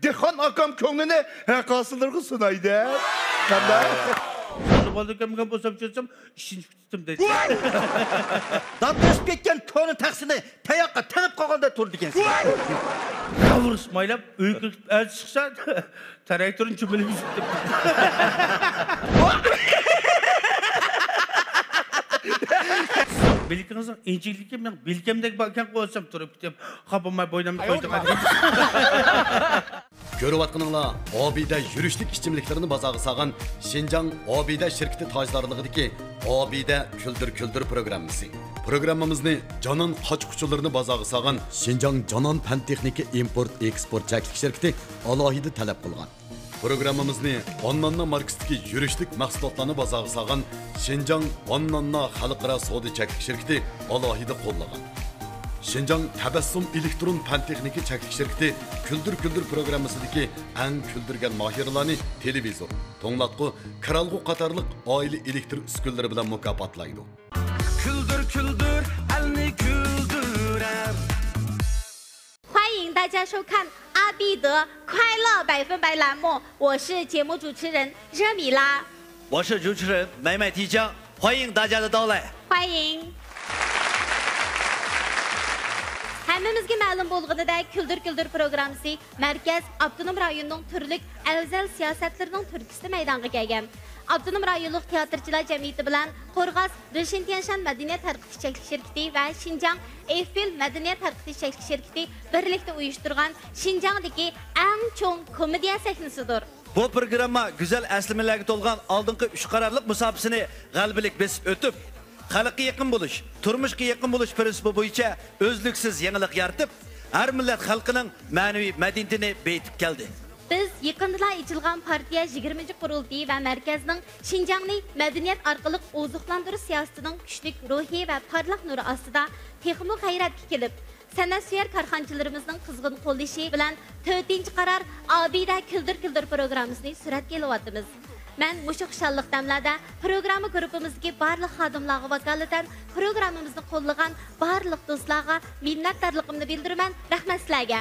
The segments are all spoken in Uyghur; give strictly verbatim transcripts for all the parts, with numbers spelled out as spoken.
دېھقان ئاكام كۆڭلىنى ھەق ھاسىللىرىغا سۇناي دەپ. قانداق؟ بالىكەمگە بولسام چۈشۈرسەم ئىشىنچ تۇتتۇم دەيدۇ. داتلىشىپ كەتكەن كونا تەخسىنى تاياققا تېڭىپ قالغاندەك تۇرىدىكەنسىز. راۋۇرۇس مايلاپ ئۆيگە كىرىپ ئەز چىقسا، تراكتورنى چۈمۈلۈپ يۈزۈپ. بىلىكىڭىزنىڭ ئىنچىكىلىكى مېنىڭ بىلىكىمدەك باركەن، قويسام تۇرۇپ كېتىپ، خاپىماي بوينۇمنى قويدۇق. كۆرۈۋاتقىنىڭلار ئابىدە يۈرۈشلۈك ئىچىملىكلىرىنى بازارغا سالغان شىنجاڭ ئابىدە شىركىتى تاجدارلىقىدىكى ئابىدە كۈلدۈر كۈلدۈر پروگراممىسى. پروگراممىمىزنى جانان قاچا-قۇچىلىرىنى بازارغا سالغان شىنجاڭ جانان پەن تېخنىكا ئىمپورت ئېكسپورت چەكلىك شىركىتى ئالاھىدە تەلەپ قىلغان. پروگراممىمىزنى ئانناننا ماركىسىدىكى يۈرۈشلۈك مەھسۇلاتلارنى بازارغا سالغان شىنجاڭ ئانناننا خەلقئارا سودا چەكلىك شىركىتى ئالاھىدە قوللىغان. شىنجاڭ تەبەسسۇم ئېلېكترون پەن تېخنىكا چەكلىك شىركىتى كۈلدۈر كۈلدۈر پروگراممىسىدىكى ئەڭ كۈلدۈرگەن ماھىرلارنى تېلېۋىزور، توڭلاتقۇ، كىرئالغۇ قاتارلىق ئائىلە ئېلېكتر ئۈسكۈنىلىرى بىلەن مۇكاپاتلايدۇ. كۈلدۈر كۈلدۈر ئەلنى كۈلدۈرەر. 欢迎大家收看阿必得快乐百分百栏目，我是节目主持人热米拉。我是主持人美美提江，欢迎大家的到来。欢迎。ھەممىمىزگە مەلۇم بولغىنىدەك، كۈلدۈر كۈلدۈر پروگراممىسى مەركەز ئاپتونوم رايوننىڭ تۈرلۈك ئەۋزەل سىياسەتلىرىنىڭ تۈرتكىسىدە مەيدانغا كەلگەن. ئاپتونوم رايونلۇق تىياتىرچىلار جەمئىيىتى بىلەن قورغاس رېشىن تيەنشان مەدەنىيەت تارقىتىش چەكلىك شىركىتى ۋە شىنجاڭ ئېففېل مەدەنىيەت تارقىتىش چەكلىك شىركىتى بىرلىكتە ئۇيۇشتۇرغان شىنجاڭدىكى ئەڭ چوڭ كومېدىيە سەھنىسىدۇر. بۇ پروگرامما گۈزەل ئەسلىمىلەرگە تولغان ئالدىنقى ئۈچ قارارلىق مۇساپىسىنى غەلىبىلىك بېسىپ ئۆتۈپ، خەلققە يېقىن بولۇش، تۇرمۇشقا يېقىن بولۇش پىرىنسىپى بويىچە ئۈزلۈكسىز يېڭىلىق يارىتىپ، ھەر مىللەت خەلقىنىڭ مەنىۋى مەدەنىيىتىنى بېيىتىپ كەلدى. بىز يېقىندىلا ئېچىلغان پارتىيە يىگىرمىنچى قۇرۇلتىيى ۋە مەركەزنىڭ شىنجاڭنى مەدەنىيەت ئارقىلىق ئوزۇقلاندۇرۇش سىياسىتىنىڭ كۈچلۈك روھى ۋە پارلاق نۇرى ئاستىدا تېخىمۇ غەيرەتكە كېلىپ، سەنئەتسۆيەر كارخانىچىلىرىمىزنىڭ قىزغىن قوللىشى بىلەن تۆتىنچى قارار ئابىدە كۈلدۈر كۈلدۈر پروگراممىسىنى سۈرەتكە ئېلىۋاتىمىز. مەن مۇشۇ خۇشاللىق دەملەردە پروگرامما گۇرۇپپىمىزدىكى بارلىق خادىملارغا ۋاكالىتەن پروگراممىمىزنى قوللىغان بارلىق دوستلارغا مىننەتدارلىقىمنى بىلدۈرىمەن. رەھمەت سىلەرگە!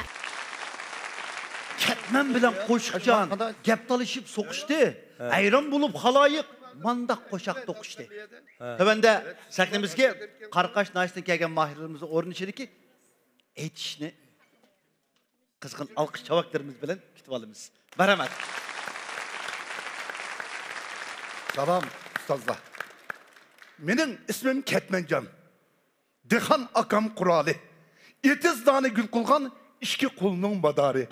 كەتمەن بىلەن قوشۇقجان گەپ تالىشىپ سوقۇشتى. ھە. ھەيران بولۇپ خالايىق مانداق قوشاق توقۇشتى. ھە. تۆۋەندە سەھنىمىزگە قاراقاش ناھىيەسىدىن كەلگەن ماھىرلىرىمىزنى ئورنىشىدىكى ئېيتىشنى قىزغىن ئالقىش چاۋاكلىرىمىز بىلەن كۈتۈۋالىمىز. مەرھەمەت. سالام، ئۇستازلار. مېنىڭ ئىسمىم كەتمەنجان. دېھقان ئاكام قورالى. ئېتىز دانى گۈل قىلغان ئىككى قولنىڭ مادارى.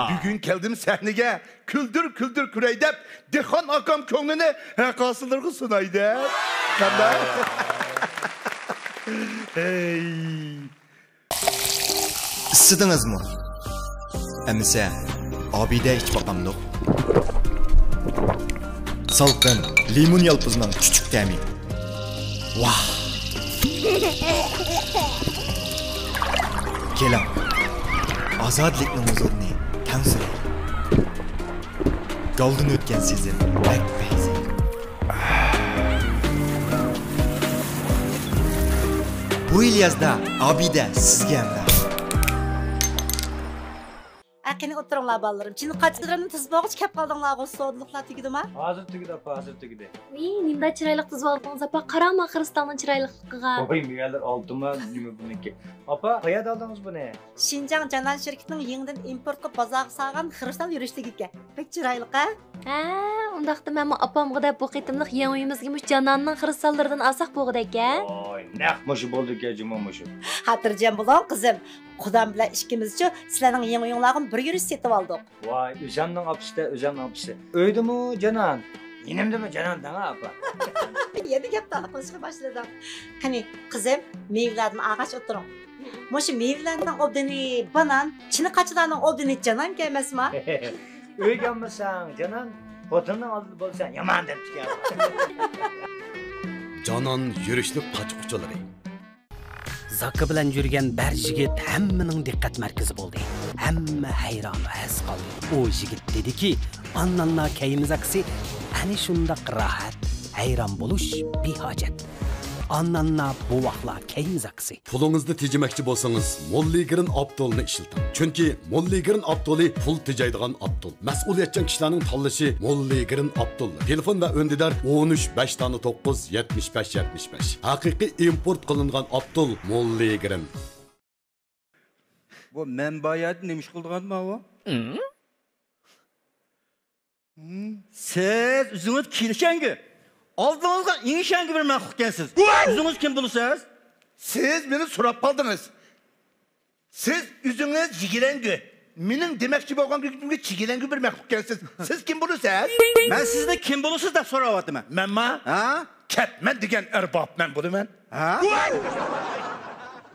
بۈگۈن كەلدىم سەھنىگە، كۈلدۈر، كۈلدۈر كۈرەي دەپ، دېھقان ئاكام كۆڭلىنى ھەق ھاسىللىرىغا سۇناي دەپ. قانداق؟ ھەي. ئىسسىدىڭىزمۇ؟ ئەمىسە، ئابىدە ئىچىپ باقامدۇق؟ سالقىن لىمون يالپۇزىنىڭ چۈچۈك تەمى. ۋاھ! كېلىڭ، ئازادىلىكنىڭ ھۇزۇرىنى تەڭ سۈرەيلى. گالدىن ئۆتكەن سېزىم بەك پەيزى. بۇ يىل يازدا ئابىدە سىزگە ھەمراھ. ئە، قېنى ئولتۇرۇڭلار بالىلىرىم. چىنە قاچىلىرىمنى تىزىپ بولغۇچە كەپ قالدىڭلارغۇ، سودىلىقلار تۈگىدىما؟ ھازىر تۈگىدى ئاپا، ھازىر تۈگىدى. ۋىي، نېمىنداق چىرايلىق تىزىۋالدىڭىز ئاپا، قاراڭ ما خرۇستالنىڭ چىرايلىقلىقىغا. ۋاي، مېۋەلەر ئالتۇنما نېمە بۇنىڭكى. ئاپا، قەيەردە ئالدىڭىز بۇنى؟ شىنجاڭ جانان شىركىتىنىڭ يېڭىدىن ئىمپورت قىلىپ بازارغا سالغان خرۇستال يۈرۈشلۈك ئىكەن. بەك چىرايلىق ھە؟ ھە، ئۇنداقتا مەنمۇ ئاپامغا دەپ بۇ قېتىملىق يېڭى ئۆيىمىزگە مۇشۇ جاناننىڭ خرۇستاللىرىدىن ئالساق بولغۇدەك ھە؟ ۋاي، نەق مۇشۇ بولىدىكەن جۇمۇ مۇشۇ. خاتىرجەم بولۇڭ قىزىم. قۇدام بىلەن ئىككىمىزچۇ سىلەرنىڭ يېڭى ئۆيۈڭلارغىمۇ بىر يۈرۈش سېتىۋالدۇق. ۋاي، ئۆزەمنىڭ ئاپىسى-دە، ئۆزەمنىڭ ئاپىسى. ئۆيدىمۇ جانان؟ يېنىمدىمۇ جانان دەڭە ئاپا. يەنە گەپ تالا قىلىشقا باشلىدىڭ. قېنى، قىزىم، مېۋىلەردىن ئالغاچ ئولتۇرۇڭ. مۇشۇ مېۋىلەرنىڭ ئوبدىنى بانان، چىنە قاچىلارنىڭ ئوبدىنى جانانكەن ئەمەسما؟ ئۆيگە ئالمىساڭ جانان، خوتۇننىڭ ئالدىدا بولساڭ يامان دەپتىكەن. جانان يۈرۈشلۈك قاچا-قۇچىلىرى. زاكا بىلەن يۈرگەن بىر يىگىت ھەممىنىڭ دىققەت مەركىزى بولدى. ھەممە ھەيران ۋە ھەس قالدى. ئۇ يىگىت دېدىكى، ئانناننا كەيمىز ئاكىسى ئەنە شۇنداق راھەت، ھەيران بولۇش بىھاجەت. ئانناننا بوۋاقلار كەينى زاكىسى. پۇلىڭىزنى تېجىمەكچى بولسىڭىز، موللىگرىن ئاپتولنى ئىشلىتىڭ. چۈنكى موللىگرىن ئاپتولى پۇل تېجەيدىغان ئاپتول. مەسئۇلىيەتچان كىشىلەرنىڭ تاللىشى موللىگرىن ئاپتول. تېلېفون ۋە ئۈندىدار: ئون ئۈچ، بەش دانە توققۇز، يەتمىش بەش، يەتمىش بەش. ھەقىقىي ئىمپورت قىلىنغان ئاپتول موللىگرىن. بۇ مەن بار يەردە نېمە ئىش قىلىدىغان ماۋۇ؟ سىز ئۆزىڭىز كېلىشەڭگۈ، ئالدىڭىزغا ئېڭىشەڭگۈ بىر مەخلۇقكەنسىز. ۋاي! ئۆزىڭىز كىم بولىسىز؟ سىز مېنى سوراپ قالدىڭىز. سىز ئۆزىڭىز يىگلەڭگۈ، مېنىڭ دېمەكچى بولغان گېپىمگە چىگلەڭگۈ بىر مەخلۇقكەنسىز. سىز كىم بولىسىز؟ مەن سىزنى كىم بولىسىز دەپ سوراۋاتىمەن. مەنما؟ ھە؟ كەتمەن دېگەن ئەرباب مەن بولىمەن. ھە؟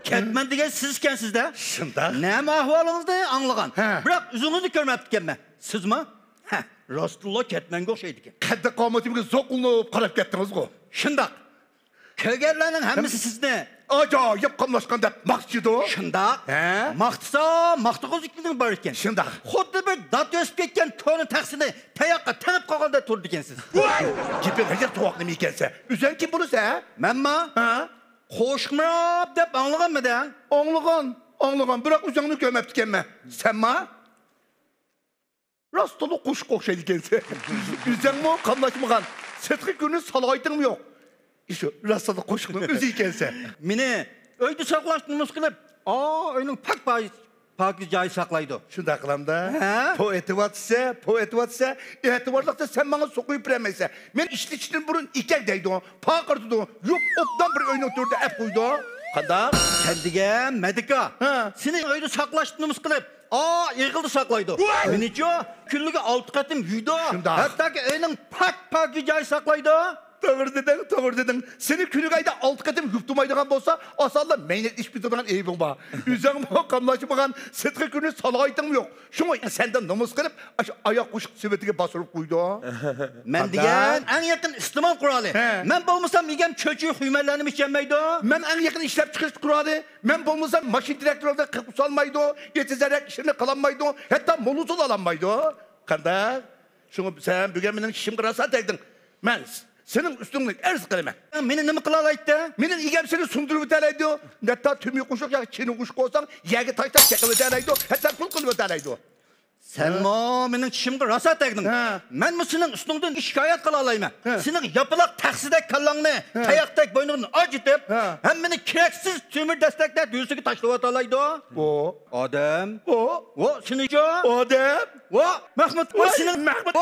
كەتمەن دېگەن سىز ئىكەنسىز-دە. شۇنداق. نەمە ئەھۋالىڭىزنى ئاڭلىغان. ھە. بىراق ئۆزىڭىزنى كۆرمەپتىكەنمەن. سىزما؟ ھە، راستتىنلا كەتمەنگە ئوخشايدىكەن. قەددى قامىتىمگە زوقلىنىپ قاراپ كەتتىڭىزغۇ. شۇنداق. كۆرگەنلەرنىڭ ھەممىسى سىزنى ئاجايىپ قاملاشقان دەپ ماختىشىدۇ. شۇنداق. ھە؟ ماختىسا، ماختىغۇسى كىمنىڭ بار ئىكەن؟ شۇنداق. خۇددى بىر دات ئۆسۈپ كەتكەن كونا تەخسىنى تاياققا تېڭىپ قالغاندەك تۇرىدىكەنسىز. ۋاي! گېپىڭ ھەجەپ سوغۇق نېمە ئىكەنسە؟ ئۆزۈڭ كىم بولىسەن؟ مەنما؟ ھە؟ قوشۇقمۇرات دەپ ئاڭلىغانمىدىڭ؟ ئاڭلىغان، ئاڭلىغان، بىراق ئۆزۈڭنى كۆرمەپتىكەنمەن. سەنما؟ راستلا قوشۇققا ئوخشايدىكەنسەن. ئۆزۈڭمۇ قاملاشمىغان، سىرتقى كۆرۈنۈش سالاھىيىتىڭمۇ يوق. ئىشۇ راستلا قوشۇقنىڭ ئۆزى ئىكەنسەن. مېنى ئۆيدە ساقلاش نومۇس قىلىپ، ئا، ئۆينىڭ پاك پاكىز، پاكىز جايى ساقلايدۇ. شۇنداق قىلامدا. ھە؟ پو ئېتىۋاتسە، پو ئېتىۋاتسە، ئېتىۋارلىقتا سەن ماڭا سوقۇپ بېرەلمەيسەن. مېنى ئىشلىتىشتىن بۇرۇن ئېكەك دەيدۇ، پاقىرىتىدۇ، يۇپ ئوبدان بىر ئۆينىڭ تۆرىدە ئەپ قويىدۇ. قانداق؟ سەن دېگەن مەدىكا. ھە. سېنى ئۆيدە ساقلاش نومۇس قىلىپ، ئا، ئېغىلدا ساقلايدۇ. ۋاي! مېنىچۇ، كۈنلۈكى ئالتە قېتىم يۇيىدۇ. شۇنداق. ھەتتاكى ئۆينىڭ پاك پاكىز جايى ساقلايدۇ. توغرا دېدىڭ، توغرا دېدىڭ. سېنى كۈنىگە ئايدا ئالتە قېتىم يۇيۇپ تۇرمايدىغان بولسا، ئاسانلا مەينەت ئېشىپ كېتىدىغان ئەيىبىڭ بار. ئۆزۈڭمۇ قاملاشمىغان، سىرتقى كۆرۈنۈش سالاھىيىتىڭمۇ يوق. شۇڭا سەندىن نومۇس قىلىپ، ئاشۇ ئاياق قوشۇق سېۋىتىگە باستۇرۇپ قويدۇ. مەن دېگەن ئەڭ يېقىن ئىستېمال قورالى. ھە. مەن بولمىسام يېگەن چۆچۈ خۇيمەنلەرنىمۇ ئىچەلمەيدۇ. مەن ئەڭ يېقىن ئىشلەپچىقىرىش قورالى. مەن بولمىسام ماشىنا تىراكتورلاردا قىلىپ ئۇسالمايدۇ. ئېتىز ئەرەك ئىشلىرىنى قىلالمايدۇ. ھەتتا مول ھوسۇل ئالالمايدۇ. قانداق؟ شۇڭا سەن بۈگۈن مېنىڭ چىشىمغا راسا تەگدىڭ. مەن سېنىڭ ئۈستۈڭنى ئەرز قىلىمەن. مېنى نېمە قىلالايتتى؟ مېنىڭ ئىگەم سېنى سۇندۇرۇۋېتەلەيدۇ. ھەتتا تۈمى قوشۇق ياكى چىنە قوشۇق بولساڭ، يەرگە تاشلاپ چېقىۋېتەلەيدۇ. ھەتتا پۇل قىلىۋېتەلەيدۇ. سەنمۇ مېنىڭ چىشىمغا راسا تەگدىڭ. ھە. مەنمۇ سېنىڭ ئۈستۈڭدىن شىكايەت قىلالايمەن. ھە. سېنىڭ ياپىلاق تەخسىدەك كاللاڭنى ھە. تاياقتەك بوينۇڭدىن ئاجرىتىپ، ھە. ھەممىنى كېرەكسىز تۆمۈر دەستەكلەر دۆسىگە تاشلىۋېتەلەيدۇ. ئۇ. ئادەم. ئۇ. ئۇ، سېنىچۇ؟ ئادەم. ئۇ، مەخمۇت. ئۇ، ۋاي، سېنىڭ مەخمۇت.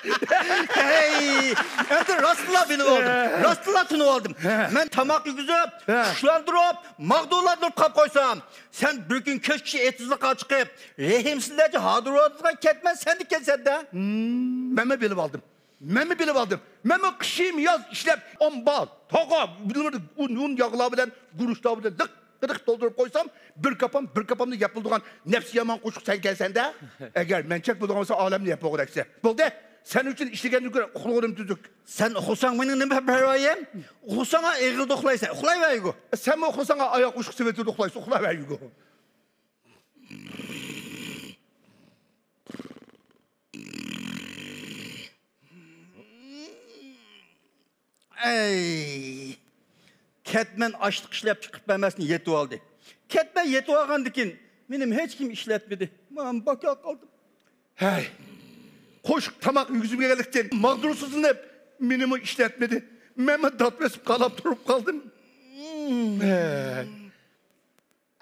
ھەي، ئەمدى راستلا بىلىۋالدىم. ھە. راستلا تونۇۋالدىم. ھە. مەن تاماق يېگۈزۈپ، ھە. خۇشلاندۇرۇپ، ماغدۇرلاندۇرۇپ قاپ قويسام، سەن بىر كۈن كەچكىچە ئېتىزلىققا چىقىپ، رەھىمسىزلەرچە ھاردۇرۇۋاتىدىغان كەتمەن سەن ئىكەنسەن-دە. ھىم، مەنمۇ بىلىۋالدىم. مەنمۇ بىلىۋالدىم. مەنمۇ قىشىم ياز ئىشلەپ، ئامبار، تاغا، ئۇن، ئۇن ياغلار بىلەن، گۈرۈچلەر بىلەن لىق قېتىق تولدۇرۇپ قويسام، بىر كاپام، بىر كاپامنى يەپ بولىدىغان نەپسى يامان قوشۇق سەن ئىكەنسەن-دە. ئەگەر مەن چەك بولىدىغان بولسا، ئالەمنى يەپ بولغۇدەكسەن. بولدى، سەن ئۈچۈن ئىشلىگەندىن كۆرە ئۇخلىغىنىم تۈزۈك. سەن ئۇخلىساڭ مېنىڭ نېمە پەرۋايىم؟ ئۇخلىساڭا ئېغىلدا ئۇخلايسەن، ئۇخلايۋەرگۇ. سەنمۇ ئۇخلىساڭا ئاياق قوشۇق سېۋىتىدە ئۇخلايسەن، ئۇخلاۋەرگۇ. ئەي! كەتمەن ئاشلىق ئىشلەپ چىقىرىپ بەرمەسنى يېتىۋالدى. كەتمەن يېتىۋالغاندىكىن مېنىمۇ ھېچكىم ئىشلەتمىدى. مانا باكا قالدىم. ھەي! قوشۇق تاماق يېگۈزمىگەنلىكتىن ماغدۇرسىزلىنىپ، مېنىمۇ ئىشلەتمىدى. مەنمۇ دات بېسىپ قالاپ تۇرۇپ قالدىم. ھەي!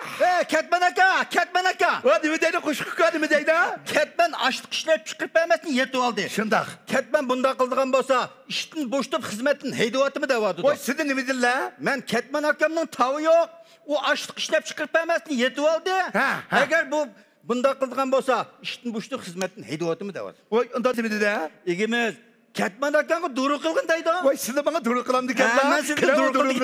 ھە، كەتمەن ئاكا، كەتمەن ئاكا! ۋە، نېمە دەيدۇ، قوشۇق ئۇكا، نېمە دەيدۇ؟ كەتمەن ئاشلىق ئىشلەپ چىقىرىپ بەرمەسنى يېتىۋالدى. شۇنداق. كەتمەن بۇنداق قىلىدىغان بولسا، ئىشتىن بوشىتىپ خىزمەتتىن ھەيدىۋاتىمۇ دەۋاتىدۇ. ۋاي، سىزدە نېمە دىللا؟ مەن كەتمەن ئاكامنىڭ تاۋى يوق، ئۇ ئاشلىق ئىشلەپ چىقىرىپ بەرمەسنى يېتىۋالدى. ھە، ھە. ئەگەر بۇ بۇنداق قىلىدىغان بولسا، ئىشتىن بوشىتىپ خىزمەتتىن ھەيدىۋاتىمۇ دەۋاتىدۇ. ۋاي، ئۇنداق نېمە دېدى؟ ئىگىمىز، كەتمەن ئاكاڭغا دورا قىلغىن دەيدۇ. ۋاي، سىلە ماڭا دورا قىلامدىكەنلا؟ ھە، مەن سىزگە دورا قىلدىم.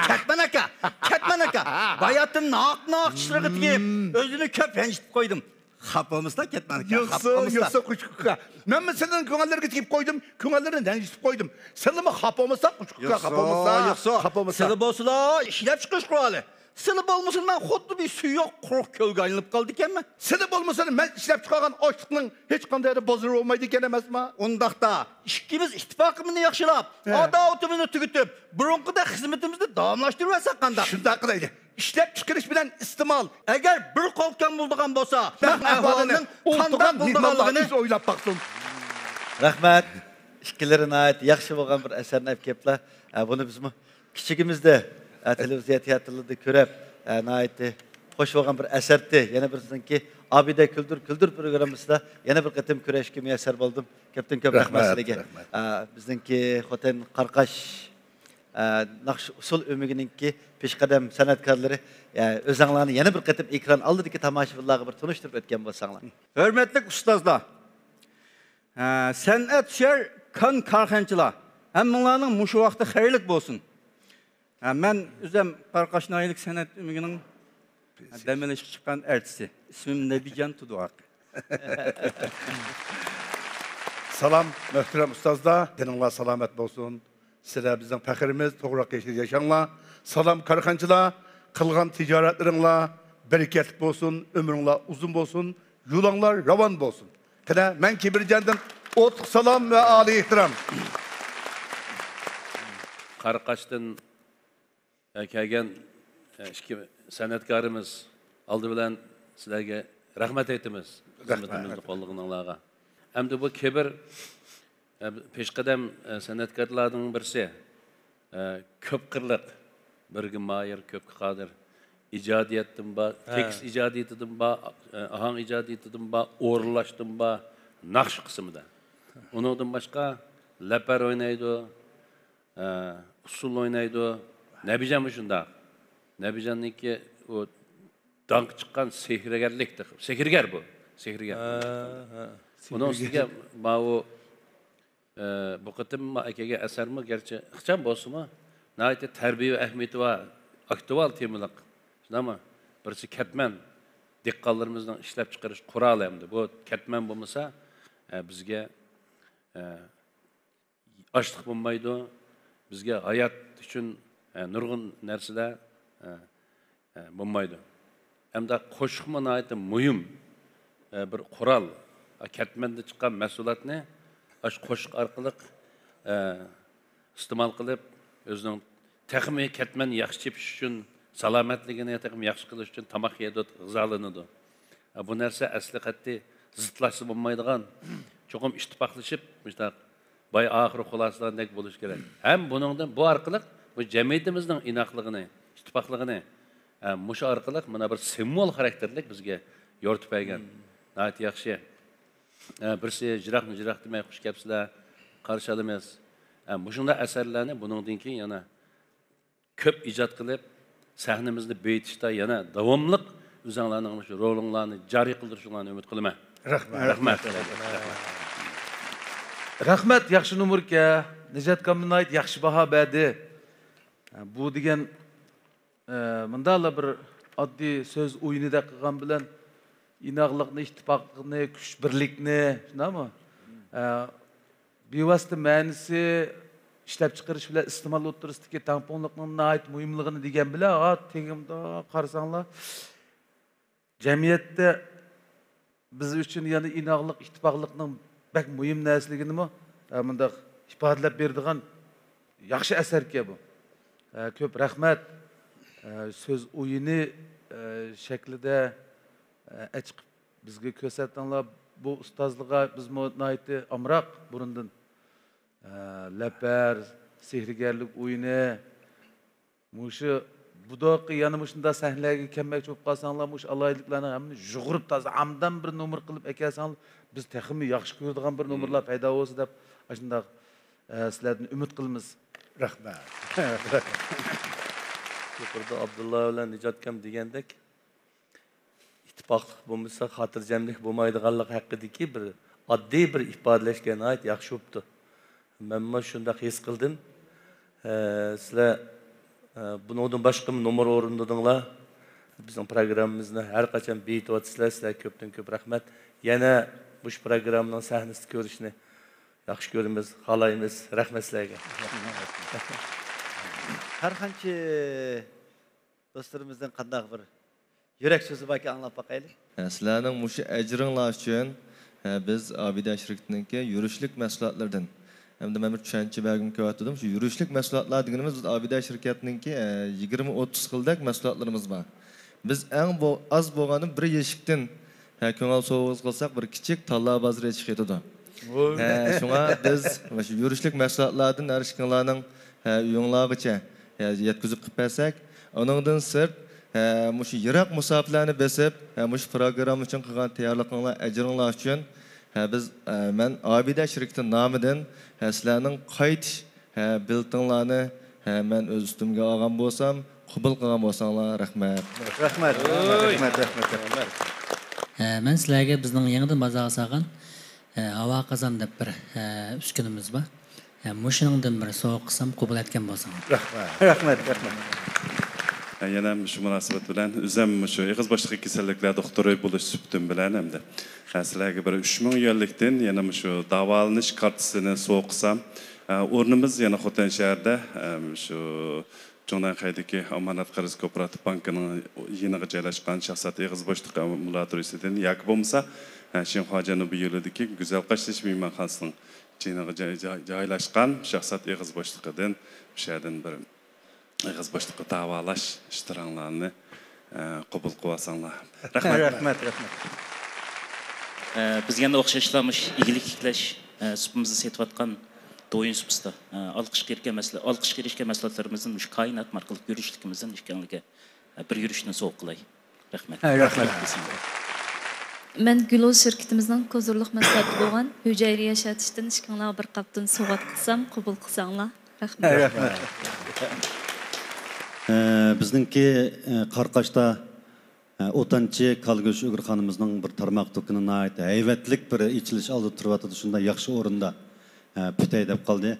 كەتمەن ئاكا، كەتمەن ئاكا. باياتىن ناق-ناق چىشلىرىغا تېگىپ، ئۆزىنى كۆپ رەنجىتىپ قويدۇم. خاپا بولمىسىلا، كەتمەن ئاكا، خاپا بولمىسىلا. يوقسا، قوشۇق ئۇكا. مەنمۇ سىلىنىڭ كۆڭۈللىىرىگە تېگىپ قويدۇم، كۆڭۈللىرىنى رەنجىتىپ قويدۇم. سىلىمۇ خاپا بولمىسا، قوشۇق ئۇكا، خاپا بولمىسا. يوقسا. سىلى بولسىلا، ئىشلەپ چىقىرىش قورالى. سىلى بولمىسىلا مەن خۇددى بىر سۈيى يوق قۇرۇق كۆلگە ئايلىنىپ قالىدىكەنمەن. سىلى بولمىسىلا مەن ئىشلەپ چىقارغان ئاشلىقنىڭ ھېچقانداق يەردە بازىرى بولمايدىكەن ئەمەسما؟ ئۇنداقتا ئىككىمىز ئىتتىپاقىمىزنى ياخشىلاپ، ھە، ئاداۋىتىمىزنى تۈگىتىپ، بۇرۇنقىدەك خىزمىتىمىزنى داۋاملاشتۇرۇۋەرسەك قانداق؟ شۇنداق قىلايلى. ئىشلەپ چىقىرىش بىلەن ئىستېمال ئەگەر بىر قولتۇقتىن بولىدىغان بولسا، مەن ئەھۋالىنىڭ قانداق بولىدىغانلىقىنى ئويلاپ باقسۇن. رەھمەت. ئىككىلىرى ناھايىتى ياخشى بولغان بىر ئەسەرنى ئەپ كەپلا. ئە، بۇنى بىزمۇ كىچىكىمىزدە، ئە، تېلېۋىزىيە تىياتىرلىرىدا كۆرۈپ، ئە، ناھايىتى خوش بولغان بىر ئەسەرتى. يەنە بىر سىزنىڭكى ئابىدە كۈلدۈر كۈلدۈر پروگراممىسىدا يەنە بىر قېتىم كۆرۈشكە مۇيەسسەر بولدۇم. كۆپتىن كۆپ رەھمەت، رەھمەت سىلەرگە. رەھمەت. ئە، بىزنىڭكى خوتەن قاراقاش، ئە، ناخشا ئۇسسۇل ئۆمىكىنىڭكى پېشقەدەم سەنئەتكارلىرى، ئە، ئۆزەڭلارنى يەنە بىر قېتىم ئېكران ئالدىدىكى تاماشىبىنلارغا بىر تونۇشتۇرۇپ ئۆتكەن بولساڭلار. ھۆرمەتلىك ئۇستازلار، ھە، سەنئەت سۆيەر كان كارخانىچىلار، ھەممىڭلارنىڭ مۇشۇ ۋاقتى خەيرلىك بولسۇن. ھە، مەن ئۆزۈم قاراقاش ناھىيەلىك سەنئەت ئۆمىكىنىڭ دەم ئېلىشقا چىققان ئەرتىسى. ئىسمىم نەبىجان تۇدۇۋاق. سالام، مۆھتەرەم ئۇستازلار، تېنىڭلار سالامەت بولسۇن. سىلەر بىزنىڭ پەخرىمىز، توغراق ياشاڭلار. سالام كارخانىچىلار، قىلغان تىجارەتلىرىڭلار بەرىكەتلىك بولسۇن، ئۆمرۈڭلار ئۇزۇن بولسۇن، يولۇڭلار راۋان بولسۇن. قېنى، مەن كېبىرجاندىن ئوتلۇق سالام ۋە ئالىي ئېھتىرام. قاراقاشتىن، ئە، كەلگەن، ئە، ئىككى سەنئەتكارىمىز، ئالدى بىلەن سىلەرگە رەھمەت ئېيتىمىز، رەھمەت، خىزمىتىمىزنى قوللىغىنىڭلارغا. ئەمدى بۇ كېبىر، ئە، پېشقەدەم، ئە، سەنئەتكارلاردىن بىرسى. ئە، كۆپ قىرلىق، بىرگە ماھىر، كۆپكە قادىر. ئىجادىيەتتىن بار، ھە، تېكىست ئىجادىيىتىدىن بار، ئە، ئاھاڭ ئىجادىيىتىدىن بار، ئورۇنلاشتىن بار، ناخشا قىسمىدا. ئۇنىڭدىن باشقا لەپەر ئوينايدۇ، ئە، ئۇسسۇل ئوينايدۇ. نەبىجانمۇ شۇنداق. نەبىجاننىڭكى ئۇ داڭقى چىققان سېھىرگەرلىك، سېھىرگەر بۇ. سېھىرگەر. ھە، ھە. ئۇنىڭ ئۈستىگە ماۋۇ، ئە، بۇ قېتىم ئەكەلگەن ئەسەرمۇ گەرچە ئىخچام بولسىمۇ، ناھايىتى تەربىيە ئەھمىيىتى بار، ئاكتۇئال تېمىلىق. شۇنداقمۇ؟ بىرسى كەتمەن، دېھقانلىرىمىزنىڭ ئىشلەپچىقىرىش قورالى ئەمدى. بۇ كەتمەن بولمىسا، ئە، بىزگە، ئە، ئاشلىق بولمايدۇ. بىزگە ھايات ئۈچۈن، ئە، نۇرغۇن نەرسىلەر، ئە، ئە، بولمايدۇ. ئەمدى قوشۇقمۇ ناھايىتى مۇھىم، ئە، بىر قورال. ئە، كەتمەندە چىققان مەھسۇلاتنى ئاشۇ قوشۇق ئارقىلىق، ئە، ئىستېمال قىلىپ، ئۆزىنىڭ تېخىمۇ كەتمەن ياخشى چېپىش ئۈچۈن، سالامەتلىكىنى تېخىمۇ ياخشى قىلىش ئۈچۈن تاماق يەيدۇ، غىزالىنىدۇ. بۇ نەرسە ئەسلى قەتئىي زىتلاشسا بولمايدىغان، چوقۇم ئىتتىپاقلىشىپ، مۇشۇنداق باي ئاخىرى خۇلاسىلىغاندەك بولۇش كېرەك. ھەم بۇنىڭدىن، بۇ ئارقىلىق بۇ جەمئىيىتىمىزنىڭ ئىناقلىقىنى، ئىتتىپاقلىقىنى، ھە، مۇشۇ ئارقىلىق مانا بىر سىمۋول خاراكتېرلىك بىزگە يورۇتۇپ بەرگەن. ناھايىتى ياخشى. ھە، بىرسى جىراقنى جىراق دېمەي، «خۇش كەپسىلەر، قارشى ئالىمىز.» ھە، مۇشۇنداق ئەسەرلەرنى بۇنىڭدىن كېيىن يەنە كۆپ ئىجاد قىلىپ، سەھنىمىزنى بېيىتىشتا يەنە داۋاملىق ئۆزۈڭلارنىڭ مۇشۇ رولۇڭلارنى جارى قىلدۇرۇشۇڭلارنى ئۈمىد قىلىمەن. رەھمەت. رەھمەت. رەھمەت، ياخشى نومۇركەن. نىجاتكاممۇ ناھايىتى ياخشى باھا بەردى. بۇ دېگەن، ئە، مۇنداقلا بىر ئاددىي سۆز ئويۇنىدەك قىلغان بىلەن، ئىناقلىقنى، ئىتتىپاقلىقنى، كۈچ بىرلىكنى، شۇنداقمۇ؟ ئە، بىۋاسىتە مەنىسى ئىشلەپچىقىرىش بىلەن ئىستېمال ئوتتۇرىسىدىكى تەڭپۇڭلۇقنىڭ ناھايىتى مۇھىملىقىنى دېگەن بىلەن، ھا، تېگىمدا قارىساڭلار، جەمئىيەتتە بىز ئۈچۈن يەنە ئىناقلىق، ئىتتىپاقلىقنىڭ بەك مۇھىم نەرسىلىكىنىمۇ، ئە، مۇنداق ئىپادىلەپ بېرىدىغان ياخشى ئەسەركەن بۇ. ئە، كۆپ رەھمەت. ئە، سۆز ئويۇنى، ئە، شەكلىدە، ئە، ئەچىقىپ بىزگە كۆرسەتتىڭلار. بۇ ئۇستازلارغا بىزمۇ ناھايىتى ئامراق بۇرۇندىن. ئە، لەپەر، سېھىرگەرلىك ئويۇنى، مۇشۇ بۇداقى يەنە مۇشۇنداق سەھنىلەرگە كەلمەكچى بولۇپ قالساڭلار، مۇشۇ ئالاھىدىلىكلەرنىڭ ھەممىنى يۇغۇرۇپ تازا ئامدان بىر نومۇر قىلىپ ئەكەلسەڭلار، بىز تېخىمۇ ياخشى كۆرىدىغان بىر نومۇرلار پەيدا بولسا دەپ، ئاشۇنداق، ئە، سىلەردىن ئۈمىد قىلىمىز. رەھمەت. يۇقىرىدا ئابدۇللا بىلەن نىجاتكام دېگەندەك، ئىتتىپاقلىق بولمىسا، خاتىرجەملىك بولمايدىغانلىقى ھەققىدىكى بىر ئاددىي بىر ئىپادىلەشكە ناھايىتى ياخشى بوپتۇ. مەنمۇ شۇنداق ھېس قىلدىم. ئە، سىلەر، ئە، بۇنىڭدىن باشقىمۇ نومۇر ئورۇندىدىڭلار. بىزنىڭ پروگراممىمىزنى ھەر قاچان بېيىتىۋاتىسىلەر. سىلەرگە كۆپتىن كۆپ رەھمەت. يەنە مۇشۇ پروگراممىنىڭ سەھنىسىدە كۆرۈشنى ياخشى كۆرىمىز، خالايمىز. رەھمەت سىلەرگە. ھەر قانچە دوستلىرىمىزدىن قانداق بىر يۈرەك سۆزى باركەن، ئاڭلاپ باقايلى. ھە، سىلەرنىڭ مۇشۇ ئەجرىڭلار ئۈچۈن، ھە، بىز ئابىدە شىركىتىنىڭكى يۈرۈشلۈك مەھسۇلاتلىرىدىن، ھەمدە مەن بىر چۈشەنچە بەرگۈم كېلىۋاتىدۇ. شۇ يۈرۈشلۈك مەھسۇلاتلار دېگىنىمىز، بىز ئابىدە شىركەتنىڭكى، ھە، يىگىرمە ئوتتۇز خىلدەك مەھسۇلاتلىرىمىز بار. بىز ئەڭ بو-، ئاز بولغاندا بىر يەشىكتىن، ھە، كۆڭۈل سوۋغىسى قىلساق، بىر كىچىك تاللا بازىرى ئېچىپ كېتىدۇ. ھە، شۇڭا بىز مۇشۇ يۈرۈشلۈك مەھسۇلاتلاردىن ھەر ئىككىڭلارنىڭ، ھە، ئۆيۈڭلارغىچە، ھە، يەتكۈزۈپ قىلىپ بەرسەك، ئۇنىڭدىن سىرت، ھە، مۇشۇ يىراق مۇساپىلەرنى بېسىپ، ھە، مۇشۇ پروگرامما ئۈچۈن قىلغان تەييارلىقىڭلار، ئەجرىڭلار ئۈچۈن، ھە، بىز، ھە، مەن ئابىدە شىركىتى نامىدىن، ھە، سىلەرنىڭ قايتىش، ھە، بېلىتىڭلارنى، ھە، مەن ئۆز ئۈستۈمگە ئالغان بولسام، قوبۇل قىلغان بولساڭلار، رەھمەت. رەھمەت، رەھمەت، رەھمەت، رەھمەت. ئە، مەن سىلەرگە بىزنىڭ يېڭىدىن بازارغا سالغان، ئە، ھاۋا قازان دەپ بىر، ئە، ئۈسكۈنىمىز بار. ئە، مۇشۇنىڭدىن بىر سوۋغا قىلسام قوبۇل ئەتكەن بولساڭلار. رەھمەت، رەھمەت، رەھمەت. ئە، يەنە مۇشۇ مۇناسىۋەت بىلەن ئۆزۈم مۇشۇ ئېغىز بوشلۇقى كېسەللىكلەر دوختۇرى بولۇش سۈپىتىم بىلەن ھەمدە، ئە، سىلەرگە بىر ئۈچ مىڭ يۈەنلىكتىن يەنە مۇشۇ داۋالىنىش كارتىسىنى سوۋغا قىلسام، ئە، ئورنىمىز يەنە خوتەن شەھىرىدە، ئە، مۇشۇ جۇڭنەنخەيدىكى ئامانەت قەرز كوپىراتىپ بانكىنىڭ يېنىغا جايلاشقان شاھزات ئېغىز بوشلۇقى ئامبۇلاتورىيىسىدىن ياكى بولمىسا، ھە، شىنخۇا جەنۇبىي يولىدىكى گۈزەل قاشتېشى مېھمانخانىسىنىڭ يېنىغا جاي-، جاي-، جايلاشقان شاھزات ئېغىز بوشلۇقىدىن، مۇشۇ يەردىن بىر ئېغىز بوشلۇقى داۋالاش ئىشتىراڭلارنى، ھە، قوبۇل قىلىۋالساڭلار. رەھمەت. رەھمەت، رەھمەت. ئە، بىز يەنە ئوخشاشلا مۇشۇ ئىگىلىك تىكلەش، ئە، سۇپىمىزدا سېتىۋاتقان دويۇن سۇپىسىدا، ئە، ئالقىشقا ئېرىشكەن مەھسۇلات، ئالقىشقا ئېرىشكەن مەھسۇلاتلىرىمىزدىن مۇشۇ كائىنات ماركىلىق يۈرۈشلۈكىمىزدىن ئىككىڭلارغا، ئە، بىر يۈرۈشتىن سوۋغا قىلاي. رەھمەت. ھە، رەھمەت. مەن گۈلۇل شىركىتىمىزنىڭ كوزۇرلۇق مەھسۇلاتى بولغان ھۈجەيرە ياشاتىشتىن ئىككىڭلارغا بىر قاپتىن سوۋغات قىلسام، قوبۇل قىلساڭلار. رەھمەت. ھە، رەھمەت. ئە، بىزنىڭكى، ئە، قاراقاشتا ئوتانچى كالا گۆش ئۆگرىخانىمىزنىڭ بىر تارماق دۇكىنى ناھايىتى ھەيۋەتلىك بىر ئېچىلىش ئالدىدا تۇرۇۋاتىدۇ، شۇنداق ياخشى ئورۇندا، ئە، پۈتەي دەپ قالدى.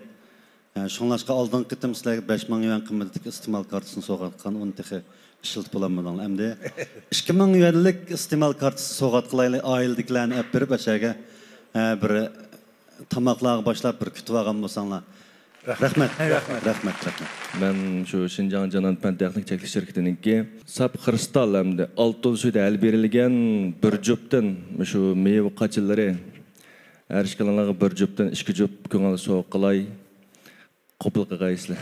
ئە، شۇڭلاشقا ئالدىنقى قېتىم سىلەرگە بەش مىڭ يۈەن قىممىتىدىكى ئىستېمال كارتىسىنى سوۋغات قىلغان، ئۇنى تېخى ئىشلىتىپ بولالمىدىڭلار. ئەمدى ئىككى مىڭ يۈەنلىك ئىستېمال كارتىسى سوۋغات قىلايلى، ئائىلىدىكىلەرنى ئەپ بېرىپ ئەشەگە، ئە، بىر تاماقلارغا باشلاپ بىر كۈتۈۋالغان بولساڭلار. رەھمەت. رەھمەت. رەھمەت، رەھمەت. مەن شۇ شىنجاڭ جانان پەن تېخنىك چەكلىك شىركىتىنىڭكى ساپ خرۇستال ھەمدە ئالتۇن سۈيىدە ھەل بېرىلگەن بىر جۈپتىن شۇ مېۋە قاچىلىرى، ھەر ئىككىلىڭلارغا بىر جۈپتىن ئىككى جۈپ كۆڭۈل سوۋغا قىلاي. قوبۇل قىلغايسىلەر.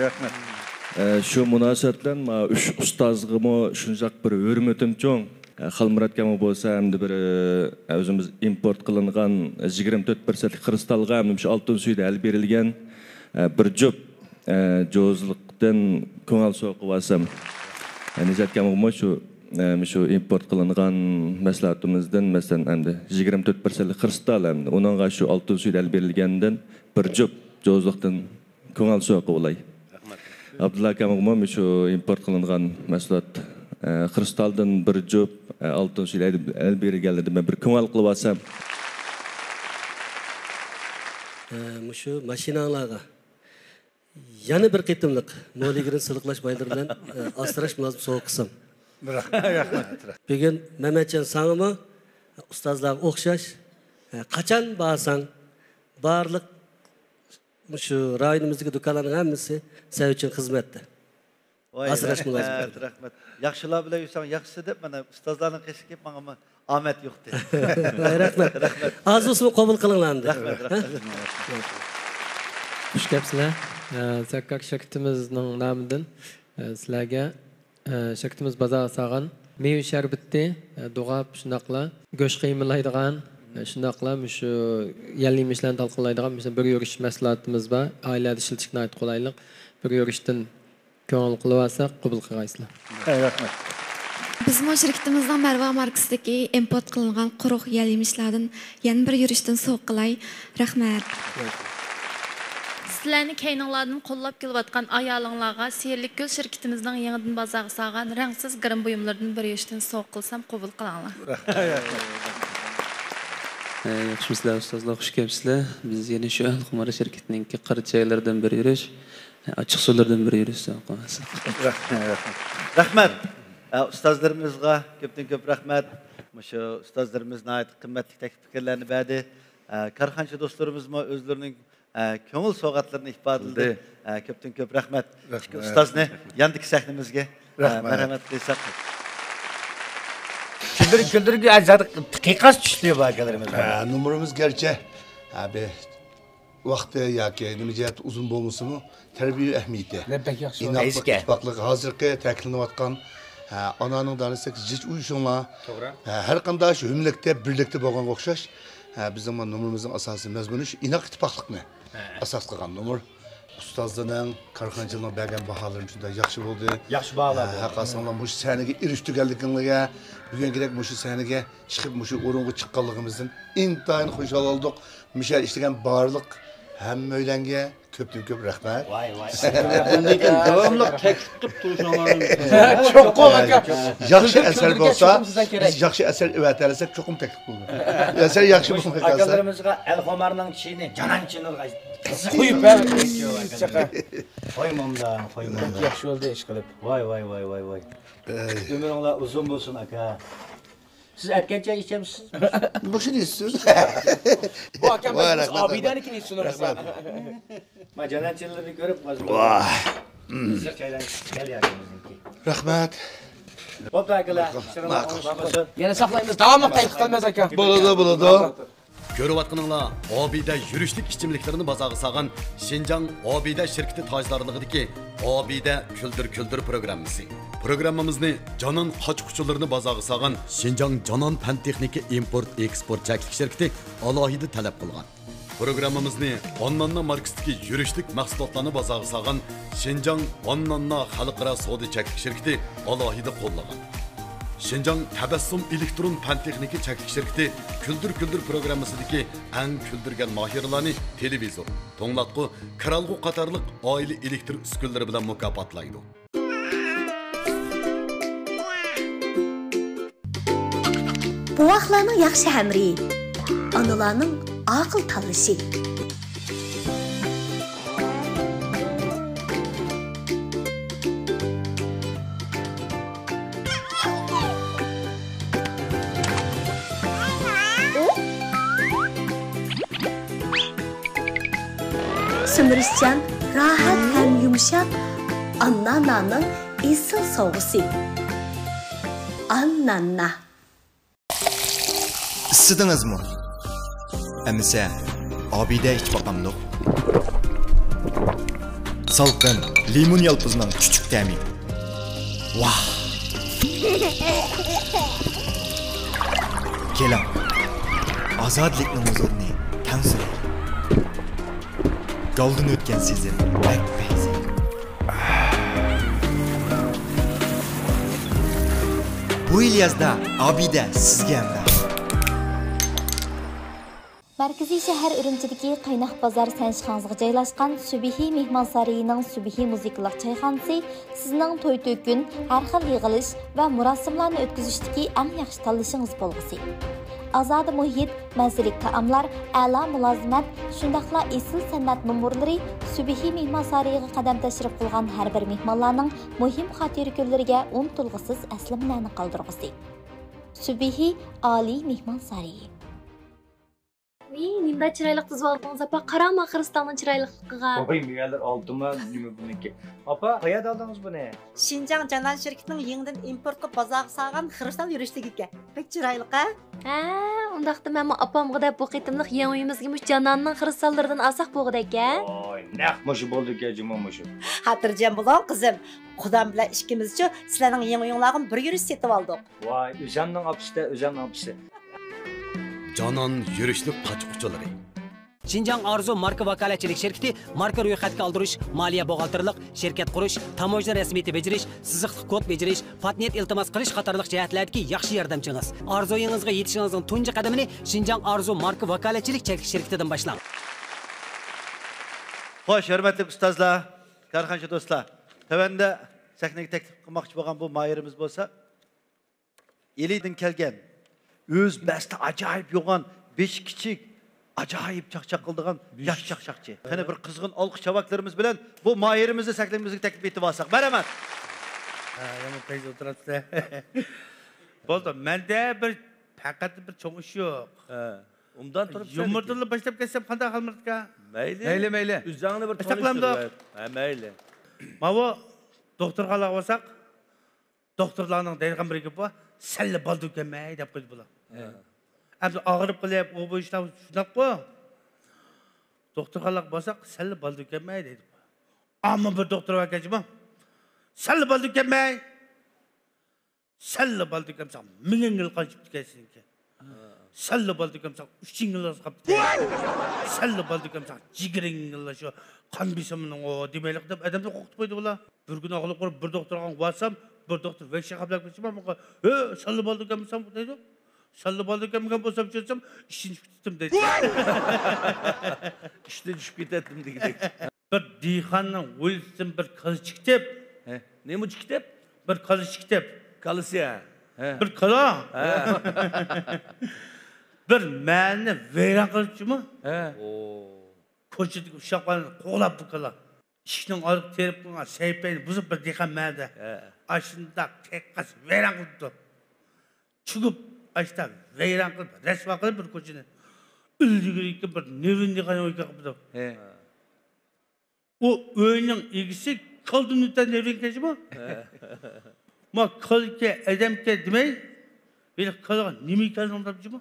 رەھمەت. ئە، شۇ مۇناسىۋەت بىلەن مانا ئۈچ ئۇستازغىمۇ شۇنچىلىك بىر ھۆرمىتىم چوڭ. ئە، خالمۇرات ئاكامغا بولسا ھەمدە بىر، ئە، ئۆزىمىز ئىمپورت قىلىنغان يىگىرمە تۆت پىرسەنتلىك خرۇستالغا ھەمدە شۇ ئالتۇن سۈيىدە ھەل بېرىلگەن، ئە، بىر جۈپ، ئە، جوزىلىقتىن كۆڭۈل سوۋغا قىلىۋالسام. ئە، نىجات ئاكامغىمۇ شۇ، ئە، شۇ ئىمپورت قىلىنغان مەھسۇلاتىمىزدىن، مەسىلەن، ھەمدە يىگىرمە تۆت پىرسەنتلىك خرۇستال ھەمدە ئۇنىڭغا شۇ ئالتۇن سۈيىدە ھەل بېرىلگەندىن بىر جۈپ جوزىلىقتىن كۆڭۈل سوۋغا قىلاي. رەھمەت. ئابدۇللا ئاكامغىمۇ مۇشۇ ئىمپورت قىلىنغان مەھسۇلات، ئە، خرۇستالدىن بىر جۈپ، ئە، ئالتۇن سۈيىدە ھەل بېرىلگەنلىرىدىن مەن بىر كۆڭۈل قىلىۋالسام. ئە، مۇشۇ ماشىناڭلارغا يەنە بىر قېتىملىق مولىگرىن سىلىقلاش مايلىرى بىلەن، ئە، ئاسراش مۇلازىمىتى سوۋغا قىلسام. رەھمەت. بۈگۈن مەمەتجان ساڭىمۇ ئۇستازلارغا ئوخشاش، ئە، قاچان بارساڭ بارلىق مۇشۇ رايونىمىزدىكى دۇكانلارنىڭ ھەممىسى سەن ئۈچۈن خىزمەتتە. ۋاي، ئاسراش رەھمەت، مۇلازىمىتى. رەھمەت. ياخشىلار بىلەن يۈرسەڭ ياخشىسى دەپ، مانا ئۇستازلارنىڭ قېشىغا كېلىپ ماڭىمۇ ئامەت يوقتى. ۋاي، رەھمەت. رەھمەت. ئاز بولسىمۇ قوبۇل قىلىڭلار ئەمدى. رەھمەت، رەھمەت. خۇش كەپسىلەر. ئە، سەككاك شىركىتىمىزنىڭ نامىدىن، ئە، سىلەرگە ئە، شىركىتىمىز بازارغا سالغان مېۋە شەربىتى، ئە، دوغاپ، شۇنداقلا گۆش قىيمىلايدىغان، ئە، شۇنداقلا مۇشۇ يەل يېمىشلەرنى تالقانلايدىغان، مەسىلەن، بىر يۈرۈش مەھسۇلاتىمىز بار. ئائىلىلەردە ئىشلىتىشكە ناھايىتى قولايلىق. بىر يۈرۈشتىن كۆڭۈل قىلىۋالساق، قوبۇل قىلغايسىلەر. رەھمەت. بىزمۇ شىركىتىمىزنىڭ مەرۋا ماركىسىدىكى ئىمپورت قىلىنغان قۇرۇق يەل يېمىشلاردىن يەنە بىر يۈرۈشتىن سوۋغا قىلاي. رەھمەت. سىلەرنى كەينىڭلاردىن قوللاپ كېلىۋاتقان ئايالىڭلارغا سېھىرلىك گۈل شىركىتىمىزنىڭ يېڭىدىن بازارغا سالغان رەڭسىز گىرىم بۇيۇملىرىدىن بىر يۈرۈشتىن سوۋغا قىلسام قوبۇل قىلىڭلار. ھە، ياخشىمۇسىلەر ئۇستازلار، خۇش كەپسىلەر. بىز يەنە شۇ ئەلخۇمار شىركىتىنىڭكى قارا چايلىرىدىن بىر يۈرۈش، ئاچچىق سۇلىرىدىن بىر يۈرۈش سوۋغا قىلىمىز. رەھمەت. ھە، ئۇستازلىرىمىزغا كۆپتىن كۆپ رەھمەت. مۇشۇ ئۇستازلىرىمىز ناھايىتى قىممەتلىك تەكلىپ پىكىرلەرنى بەردى. ئە، كارخانىچى دوستلىرىمىزمۇ ئۆزلىرىنىڭ، ئە، كۆڭۈل سوۋغاتلىرىنى ئىپادىلىدى. ئە، كۆپتىن كۆپ رەھمەت. رەھمەت. ئىككى ئۇستازنى ياندىكى سەھنىمىزگە رەھمەت. مەرھەمەت قىلساق. كۈلدۈر، كۈلدۈرگە زادى قىيقاس چۈشتى بۇ ئاكىلىرىمىز. ھە، نومۇرىمىز گەرچە، ھە، بىر ۋاقتى ياكى نېمە جەھەتتە ئۇزۇن بولمىسىمۇ، تەربىيە ئەھمىيىتى، بەك ياخشى بولدى. ئىناقلىق، ئەيسكە. ئىتتىپاقلىق ھازىرقى تەكىتلىنىۋاتقان، ھە، ئانانىڭ دانىسىدەك زىچ ئۇيۇشۇڭلار. توغرا. ھە، ھەر قانداق شۇ ئۆملۈكتە بىرلىكتە بولغانغا ئوخشاش، ھە، بىزنىڭ مۇ-، نومۇرىمىزنىڭ ئاساسىي مەزمۇنى شۇ ئىناق ئىتتىپاقلىقنى ھە. ئاساس قىلغان نومۇر. ئۇستازلارنىڭ، كارخانىچىلارنىڭ بەرگەن باھالىرىمۇ شۇنداق ياخشى بولدى. ياخشى باھالار ھە، بولدى. ھەققاسىڭلار مۇشۇ سەھنىگە ئېرىشتۈرگەنلىكىڭلارگە، بۈگۈنكىدەك مۇشۇ سەھنىگە چىقىپ، مۇشۇ ئورۇنغا چىققانلىقىمىزدىن ئىنتايىن خۇشال بولدۇق. مۇشۇ يەردە ئىشلىگەن بارلىق ھەممەيلەنگە كۆپتىن كۆپ رەھمەت. ۋاي، ۋاي. داۋاملىق تەكلىپ قىلىپ تۇرۇشۇڭلارنى ئۈمىد قىلىمەن. چوقۇم، ئاكا. ياخشى ئەسەر بولسا، بىز ياخشى ئەسەر ئەۋەتەلىسەك، چوقۇم تەكلىپ قىلىمىز. ئەسەر ياخشى بولماي قالسا. ئاكىلىرىمىزغا ئەلخۇمارنىڭ چېيىنى جانان چېنىلغا قۇيۇپ بەر. قويما ئۇنداق، قويما. بەك ياخشى بولدى، ئىشقىلىپ. ۋاي، ۋاي، ۋاي، ۋاي، ۋاي. ئەي. ئۆمرۈڭلار ئۇزۇن بولسۇن، ئاكا. سىز ئەتكەن چاي ئىچەمسىز؟ مۇشۇنى ئىچسىز. بۇ ئاكام ۋاي، رەھمەت، ئابىدەنىكىنى ئىچسۇن، رەھمەت. ما جانان چىللىرىنى كۆرۈپ، ۋاي. قىزىق چايلار كەل ياكى بىزنىڭكى. رەھمەت. بوپتۇ، ئاكىلار. ئىشلىرىڭلار ئوڭۇشلۇق بولسۇن. يەنە ساقلايمىز. داۋاملىق تەكلىپ قىلىمىز، ئاكا. بولىدۇ، بولىدۇ. كۆرۈۋاتقىنىڭلار ئابىدە يۈرۈشلۈك ئىچىملىكلىرىنى بازارغا سالغان شىنجاڭ ئابىدە شىركىتى تاجدارلىقىدىكى ئابىدە كۈلدۈر كۈلدۈر پروگراممىسى. پروگراممىمىزنى جانان قاچا-قۇچىلىرىنى بازارغا سالغان شىنجاڭ جانان پەن تېخنىكا ئىمپورت ئېكسپورت چەكلىك شىركىتى ئالاھىدە تەلەپ قىلغان. پروگراممىمىزنى ئانناننا ماركىسىدىكى يۈرۈشلۈك مەھسۇلاتلارنى بازارغا سالغان شىنجاڭ ئانناننا خەلقئارا سودا چەكلىك شىركىتى ئالاھىدە قوللىغان. شىنجاڭ تەبەسسۇم ئېلېكترون پەن تېخنىكا چەكلىك شىركىتى كۈلدۈر كۈلدۈر پروگراممىسىدىكى ئەڭ كۈلدۈرگەن ماھىرلارنى تېلېۋىزور، توڭلاتقۇ، كىرئالغۇ قاتارلىق ئائىلە ئېلېكتر ئۈسكۈنىلىرى بىلەن مۇكاپاتلايدۇ. بوۋاقلارنىڭ ياخشى ئەمرى، ئانىلارنىڭ ئاقىل تاللىشى. سۈمۈرۈشچان، راھەت ھەم يۇمشاق ئاننانانىڭ ئېسىل سوۋغىسى. ئاننانا. ئىسسىدىڭىزمۇ؟ ئەمىسە، ئابىدە ئىچىپ باقامدۇق؟ سالقىن لىمون يالپۇزنىڭ چۈچۈك تەمى. ۋاھ! كېلىڭ، ئازادىلىكنىڭ ھۇزۇرىنى تەڭ سۈرەيلى. گالدىن ئۆتكەن سېزىم بەك پەيزى. بۇ يىل يازدا ئابىدە سىزگە ھەمراھ. مەركىزىي شەھەر ئۈرۈمچىدىكى قايناق بازار سەنشىخاڭزىغا جايلاشقان سۈبھى مېھمانسارىيىنىڭ سۈبھى مۇزىكىلىق چايخانىسى سىزنىڭ توي-تۆكۈن، ھەر خىل يىغىلىش ۋە مۇراسىملارنى ئۆتكۈزۈشتىكى ئەڭ ياخشى تاللىشىڭىز بولغۇسى. ئازادە مۇھىت، مەززىلىك تائاملار، ئەلا مۇلازىمەت، شۇنداقلا ئېسىل سەنئەت نومۇرلىرى سۈبھى مېھمانسارىيىغا قەدەم تەشرىپ قىلغان ھەر بىر مېھمانلارنىڭ مۇھىم خاتىرە كۈنلىرىگە ئۇنتۇلغۇسىز ئەسلىمىلەرنى قالدۇرغۇسى. سۈبھى ئالىي مېھمانسارىيى. ۋىي، نېمىنداق چىرايلىق تىزىۋالدىڭىز، ئاپا؟ قاراڭ، خىرىستالنىڭ چىرايلىقلىقىغا. ۋاي، مېۋەلەر ئالتۇنما نېمە بۇنىڭكى. ئاپا، قەيەردە ئالدىڭىز بۇنى؟ شىنجاڭ جانان شىركىتىنىڭ يېڭىدىن ئىمپورت قىلىپ بازارغا سالغان خىرىستال يۈرۈشلۈكى ئىكەن. بەك چىرايلىق ھە؟ ھە، ئۇنداقتا مەنمۇ ئاپامغا دەپ بۇ قېتىملىق يېڭى ئۆيىمىزگە مۇشۇ جاناننىڭ خىرىستاللىرىدىن ئالساق بولغۇدەك ھە؟ ۋاي، نەق مۇشۇ بولىدىكەن جۇمۇ مۇشۇ. خاتىرجەم بولۇڭ، قىزىم. قۇدام بىلەن ئىككىمىزچۇ سىلەرنىڭ يېڭى ئۆيۈڭلارغىمۇ بىر يۈرۈش سېتىۋالدۇق. ۋاي، ئۆزەمنىڭ ئاپىسى-دە، ئۆزەمنىڭ ئاپىسى. جانان يۈرۈشلۈك قاچا-قۇچىلىرى. شىنجاڭ ئارزۇ ماركا ۋاكالەتچىلىك شىركىتى ماركا رويخەتكە ئالدۇرۇش، مالىيە بوغالتىرلىق، شىركەت قۇرۇش، تاموژنا رەسمىيىتى بېجىرىش، سىزىقلىق كود بېجىرىش، پاتېنت ئىلتىماس قىلىش قاتارلىق جەھەتلەردىكى ياخشى ياردەمچىڭىز. ئارزۇيىڭىزغا يېتىشىڭىزنىڭ تۇنجى قەدىمىنى شىنجاڭ ئارزۇ ماركا ۋاكالەتچىلىك چەكلىك شىركىتىدىن باشلاڭ. خوش، ھۆرمەتلىك ئۇستازلار، كارخانىچى دوستلار، تۆۋەندە سەھنىگە تەكلىپ قىلماقچى بولغان بۇ ماھىرىمىز بولسا، ئىلىدىن كەلگەن، ئۆز بەستى ئاجايىپ يوغان، بېشى كىچىك، ئاجايىپ چاقچاق قىلىدىغان ياش چاقچاقچى. قېنى، بىر قىزغىن ئالقىش چاۋاكلىرىمىز بىلەن بۇ ماھىرىمىزنى سەھنىمىزگە تەكلىپ ئېتىۋالساق. مەرھەمەت. ھە، يامان پەيز ئولتۇرۇپسىلەر. بولدى، مەندە بىر، پەقەت بىر چوڭ ئىش يوق. ھە. ئوبدان تۇرۇپسىلەر. يۇمۇردىنلا باشلاپ كەتسەم قانداق، خالمۇرات ئاكا؟ مەيلى. مەيلى، مەيلى. ئۆزۈڭنى بىر تونۇشتۇر. ھە، مەيلى. ماۋۇ دوختۇرخانىغا بارساق، دوختۇرلارنىڭ دەيدىغان بىر گېپى بار، سەللا بالدۇركەنمەي دەپ قويدى بۇلار. ھە. ئەمدى ئاغرىپ قېلىپ، ئۇ بۇ ئىشلار شۇنداققۇ. دوختۇرخانىلارغا بارساق، سەللا بالدۇركەنمەي دەيدۇ. ئەمما بىر دوختۇر باركەن جۇمۇ، سەللا بالدۇركەنمەي. سەللا بالدۇركەنمىسەڭ، مېڭەڭگىلا قان چىقىپتىكەن سېنىڭكى. سەللا بالدۇركەنمىسەڭ، ئۈچۈڭگىلا قاپتىكەن. سەللا بالدۇركەنمىسەڭ، جىگىرىڭگىلا شۇ قان بېسىمىنىڭ ئۇ دېمەيلىق دەپ ئادەمنى قورقۇتۇپ قويدى بۇلار. بىر كۈنى ئاغرىپ قېلىپ بىر دوختۇرغا بارسام، بىر دوختۇر ۋەھشىي خەپلەپ كېتىپ ماڭا، ھە، سەللا بالدۇركەنمىسەڭ دەيدۇ. سەللا بالدۇركەنمىگەن بولسام چۈشۈرسەم، ئىشتىن چۈشۈپ كېتىم دەيدۇ. ئىشتىن چۈشۈپ كېتەتتىم دېگۈدەك. بىر دېھقاننىڭ ھويلىسىدىن بىر كالا چىقىپ، ھە، نېمە چىقىپ؟ بىر كالا چىقىپ. كالىسى، ھە. ھە. بىر كالا. ھە. بىر مەھەللىنى ۋەيران قىلىپتۇ جۇمۇ. ھە. كوچىدىكى ئۇششاقلارنى قوغلاپ بۇ كالا. ئىشىكنىڭ ئالدىغا تېرىپ قويغان سەھىپىنى بۇزۇپ بىر دېھقان مەھەللىدە. ھە. ئاشۇنداق قىيقاس ۋەيران قىلىپتۇ. چۆكۈپ، ئاشتا ۋەيران قىلىپ، رەسۋا قىلىپ بىر كوچىنى. ئۈلگۈرۈككە بىر نېرۋىنى دېھقان ئويغا قىپتۇ. ھە. ئۇ ئۆينىڭ ئىگىسى كالدىن ئۆتە نېرۋىنى كەچىمۇ؟ ھە. ما كالكە، ئادەمكە دېمەي، ھېلىقى كالىغا نېمە كەلدىڭ دەپ جۇمۇ؟